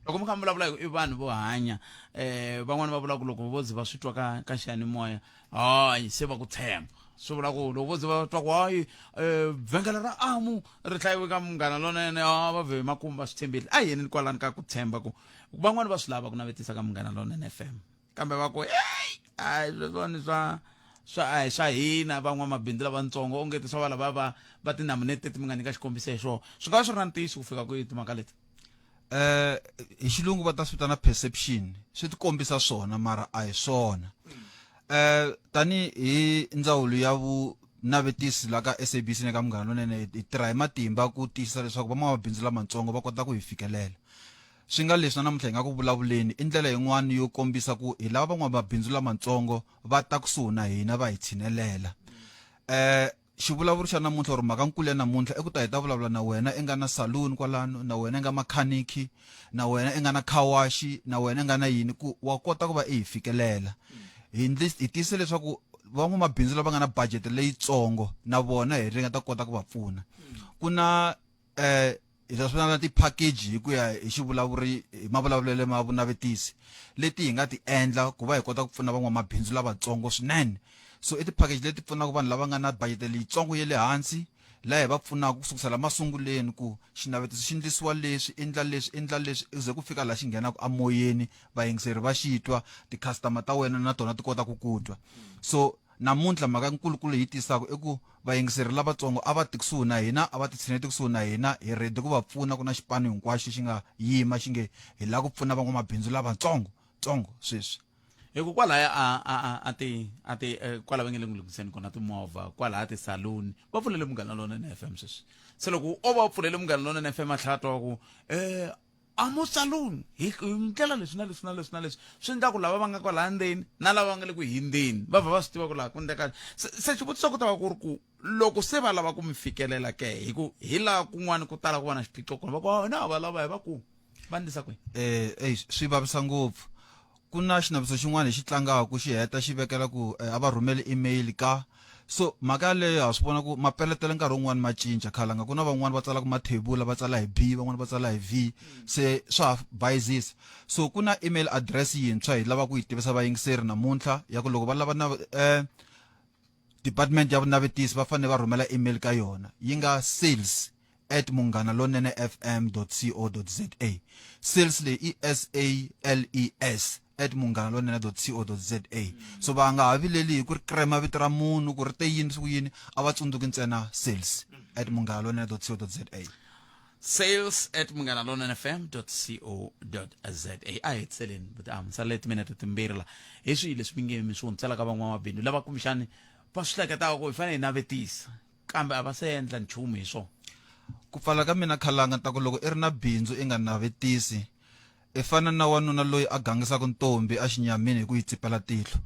Loko mi kha mi vulavula hi i vanhu vo hanya eh van'wani va vula ku loko vo ze va swi twa ka ka xiyanimoya hayi se va ku tshemba swi vula ku loko vo ze va twa ku hayi vhengele ra amu ri hlayiwe ka Munghana Lonene ha va vhe makumu va swi tshembile a hi yeneni kwalani ka ku tshemba ku van'wani va swi lava ku navetisa ka Munghana Lonene FM kambe va ku hey hayi sweswiwani swa swa a hi swa hina van'wamabindzu lavatsongo onge ti swa va lava va va tinamunete leti mi nga nyika xikombiso hi swona swi nga va swi ri na ntiyiso ku fika kwihi timhaka leti? Hi xilungu va ta swi vitana perception swi ti kombisa swona mara a hi swona. Tani hi ndzawulo ya vunavetisi la ka SABC na ka Munghana Lonene hi tirha hi matimba ku tiyisisa leswaku van'wamabindzu lamatsongo va kota ku hi fikelela. Swi nga leswi na namuntlha hi nga ku vulavuleni i ndlela yin'wana yo kombisa ku hi lava van'wamabindzu lamatsongo va ta kusuhi na hina va hi tshinelela. Xivulavuri xa namuntlha or mhaka nkulu ya namuntlha i ku ta hi ta vulavula na wena i nga na saloon kwalano, na wena i nga makhanikhi, na wena i nga na car wash, na wena i nga na yini ku wa kota ku va i hi fikelela. Hi hi tiyisisa leswaku van'wamabindzu lava nga na budget leyitsongo na vona hi ringeta ku kota ku va pfuna. Ku na hi ta swi vitana ti-package hi ku ya hi xivulavuri hi mavulavulelo ma vunavetisi leti hi nga ti endla ku va hi kota ku pfuna van'wamabindzu lavatsongo swinene. So i ti-package leti pfunaka vanhu lava nga na budget leyitsongo ya le hansi laha hi va pfunaka ku sukusela masunguleni ku xinavetiso xi endlisiwa leswi endla leswi endla leswi ku ze ku fika laha xi nghenaka emoyeni vayingiseri va xi twa ti-customer ta wena na tona ti kota ku ku twa. So namuntlha mhaka nkulukulu hi tisaka i ku vayingiseri lavatsongo a va ti kusuhi na hina a va ti tshineti kusuhi na hina hi ready ku va pfuna ku na xipano hinkwaxo xi nga yima xi nge hi lava ku pfuna van'wamabindzu lavatsongo tsongo sweswi. Hi ku kwalaya a a a a ti a ti kwala va nge le ku lunghiseni kona timovha kwalaya ti-saloon va pfulele Munghana Lonene FM sweswi se loko o va pfulele Munghana Lonene FM a tlhela a twa ku . A mo saluni hi hi ndlela leswi na leswi na leswi na leswi swi endla ku lava va nga kwalaya ndzeni na lava va nga le ku hindzeni va vha va swi tiva ku laha ku endleka se se xivutiso ku ta va ku ri ku loko se va lava ku mi fikelela ke hi ku hi laha kun'wana ku tala ku va na xiphiqo kona va ku "Ah, na va lava hi va ku va ndlisa kwihi eh ey swi vavisa ngopfu ku na xinaviso xin'wana hi xi tlangaka xi heta xi vekela ku eh, a va rhumeli email ka so mhaka yaleyo ha swi vona ku mapeletelo nkarhi wun'wani ma cinca khalanga ku na van'wani va tsalaka mathebula va tsala hi b van'wani va tsala hi v se swa ha bayizisa so ku na email address yintshwa hi lava ku yi tivisa vayingiseri namuntlha ya ku loko va lava na eh, department ya vunavetisi va fanele va rhumela email ka yona yi nga sales at munghana lonene fm co za sales leyi i s a l e s at munghana lonene co za so va nga ha vileli hi ku ri krema vito ra munhu ku ri te yini swi ku yini a va tsundzuki ntsena sales at munghana lonene co za sales at munghana lonene fm co za a hi hetiseleni but a mi timinete timbirhi la hi swihi leswi mi nge mi swi hundzisela ka van'wamabindzu lava kumbexani va swi hleketaka ku hi fanele hi navetisa kambe a va se endla nchumu hi swona ku pfala ka mina khalanga ta ku loko i ri na bindzu i nga navetisi i fana na wanuna loyi a gangisaka ntombi a xinyamini hi ku yi tsipela tihlo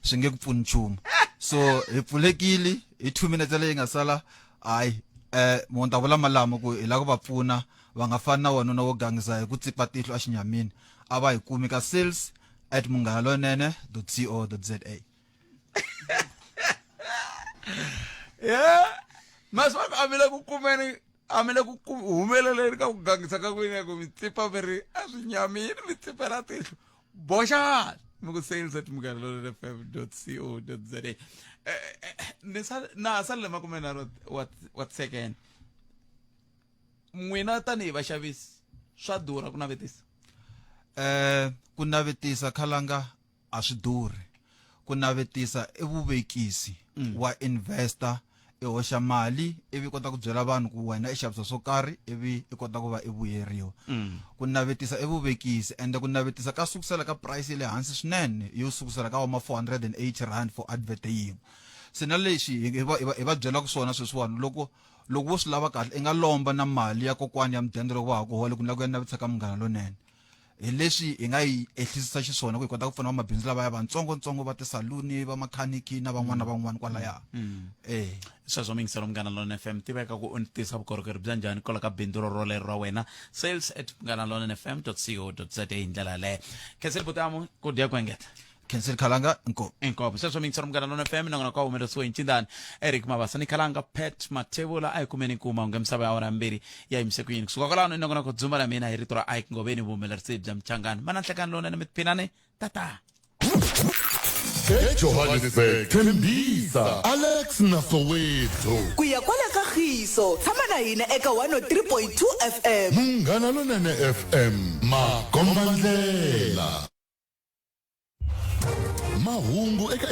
swi nge ku pfuni nchumu so hi pfulekile hi 2 minutes leyi nga sala hayi eh mo ta vula malamo ku hi lava ku va pfuna va nga fani na wanuna wo gangisa hi ku tsipa tihlo a xinyamini a va hi kumi ka sales at munghana lonene co za yeah masiku a mi le ku kumeni a mi le ku humeleleni ka ku gangisa ka n'wina ku mi tsipa mi ri a swi nyamini mi tsipela tihlo boxani mi ku sales at munghana lonene fm dot co dot za eh, eh, ni sa na ha salele makumenharhu wa wa second n'wina tanihi vaxavisi swa durha ku navetisa eh ku navetisa khalanga a swi durhi ku navetisa i vuvekisi mm. wa investor i hoxa mali ivi kota ku byela vanhu ku wena i xavisa swo karhi ivi i kota ku va i vuyeriwa mm. ku navetisa i vuvekisi ende ku navetisa ka sukusela ka price ya le hansi swinene yo sukusela ka wama 480 rand for advert yin'we se na lexi hi va hi va byelaka swona sweswiwani loko loko wo swi lava kahle i nga lomba na mali ya kokwani ya mudende loko wa ha ku hola ku ni lava ku ya navetisa ka munghana lonene hi leswi hi nga yi ehlisisa xiswona ku hi kota ku pfuna vamabindzu lavaya vantsongotsongo va tisaluni va makhaniki na van'wana na van'wana kwalaya mm. eh sweswo mingiselo munghana lona fm tiveka ku u tisa vukorhokeri bya njhani kwala ka bindzu ro rolero ra wena sales at munghana lona fm co za hi ndlela yaleyo khenseli butamu ku dya ku engeta Kensel Khalanga inkomu inkomu sweswo mingiselo munghana lona fm nongonoko wa humelerisiwe hi ncindani eric mabasa ni khalanga pat mathebula a hi kumeni nkuma unge misava ya awara mbirhi ya yimise ku yini kusuka kwalano i nongonoko dzumba la mina hi rito ra ike ngoveni vuhumelerisi bya mchangani mana nhlekani lowunene mi tiphinani tata ejohannesburg tembisa alex na soweto ku ya kwala ka khiso tshama na hina eka 103.2 fm munghana lonene fm makombandlela mahungu eka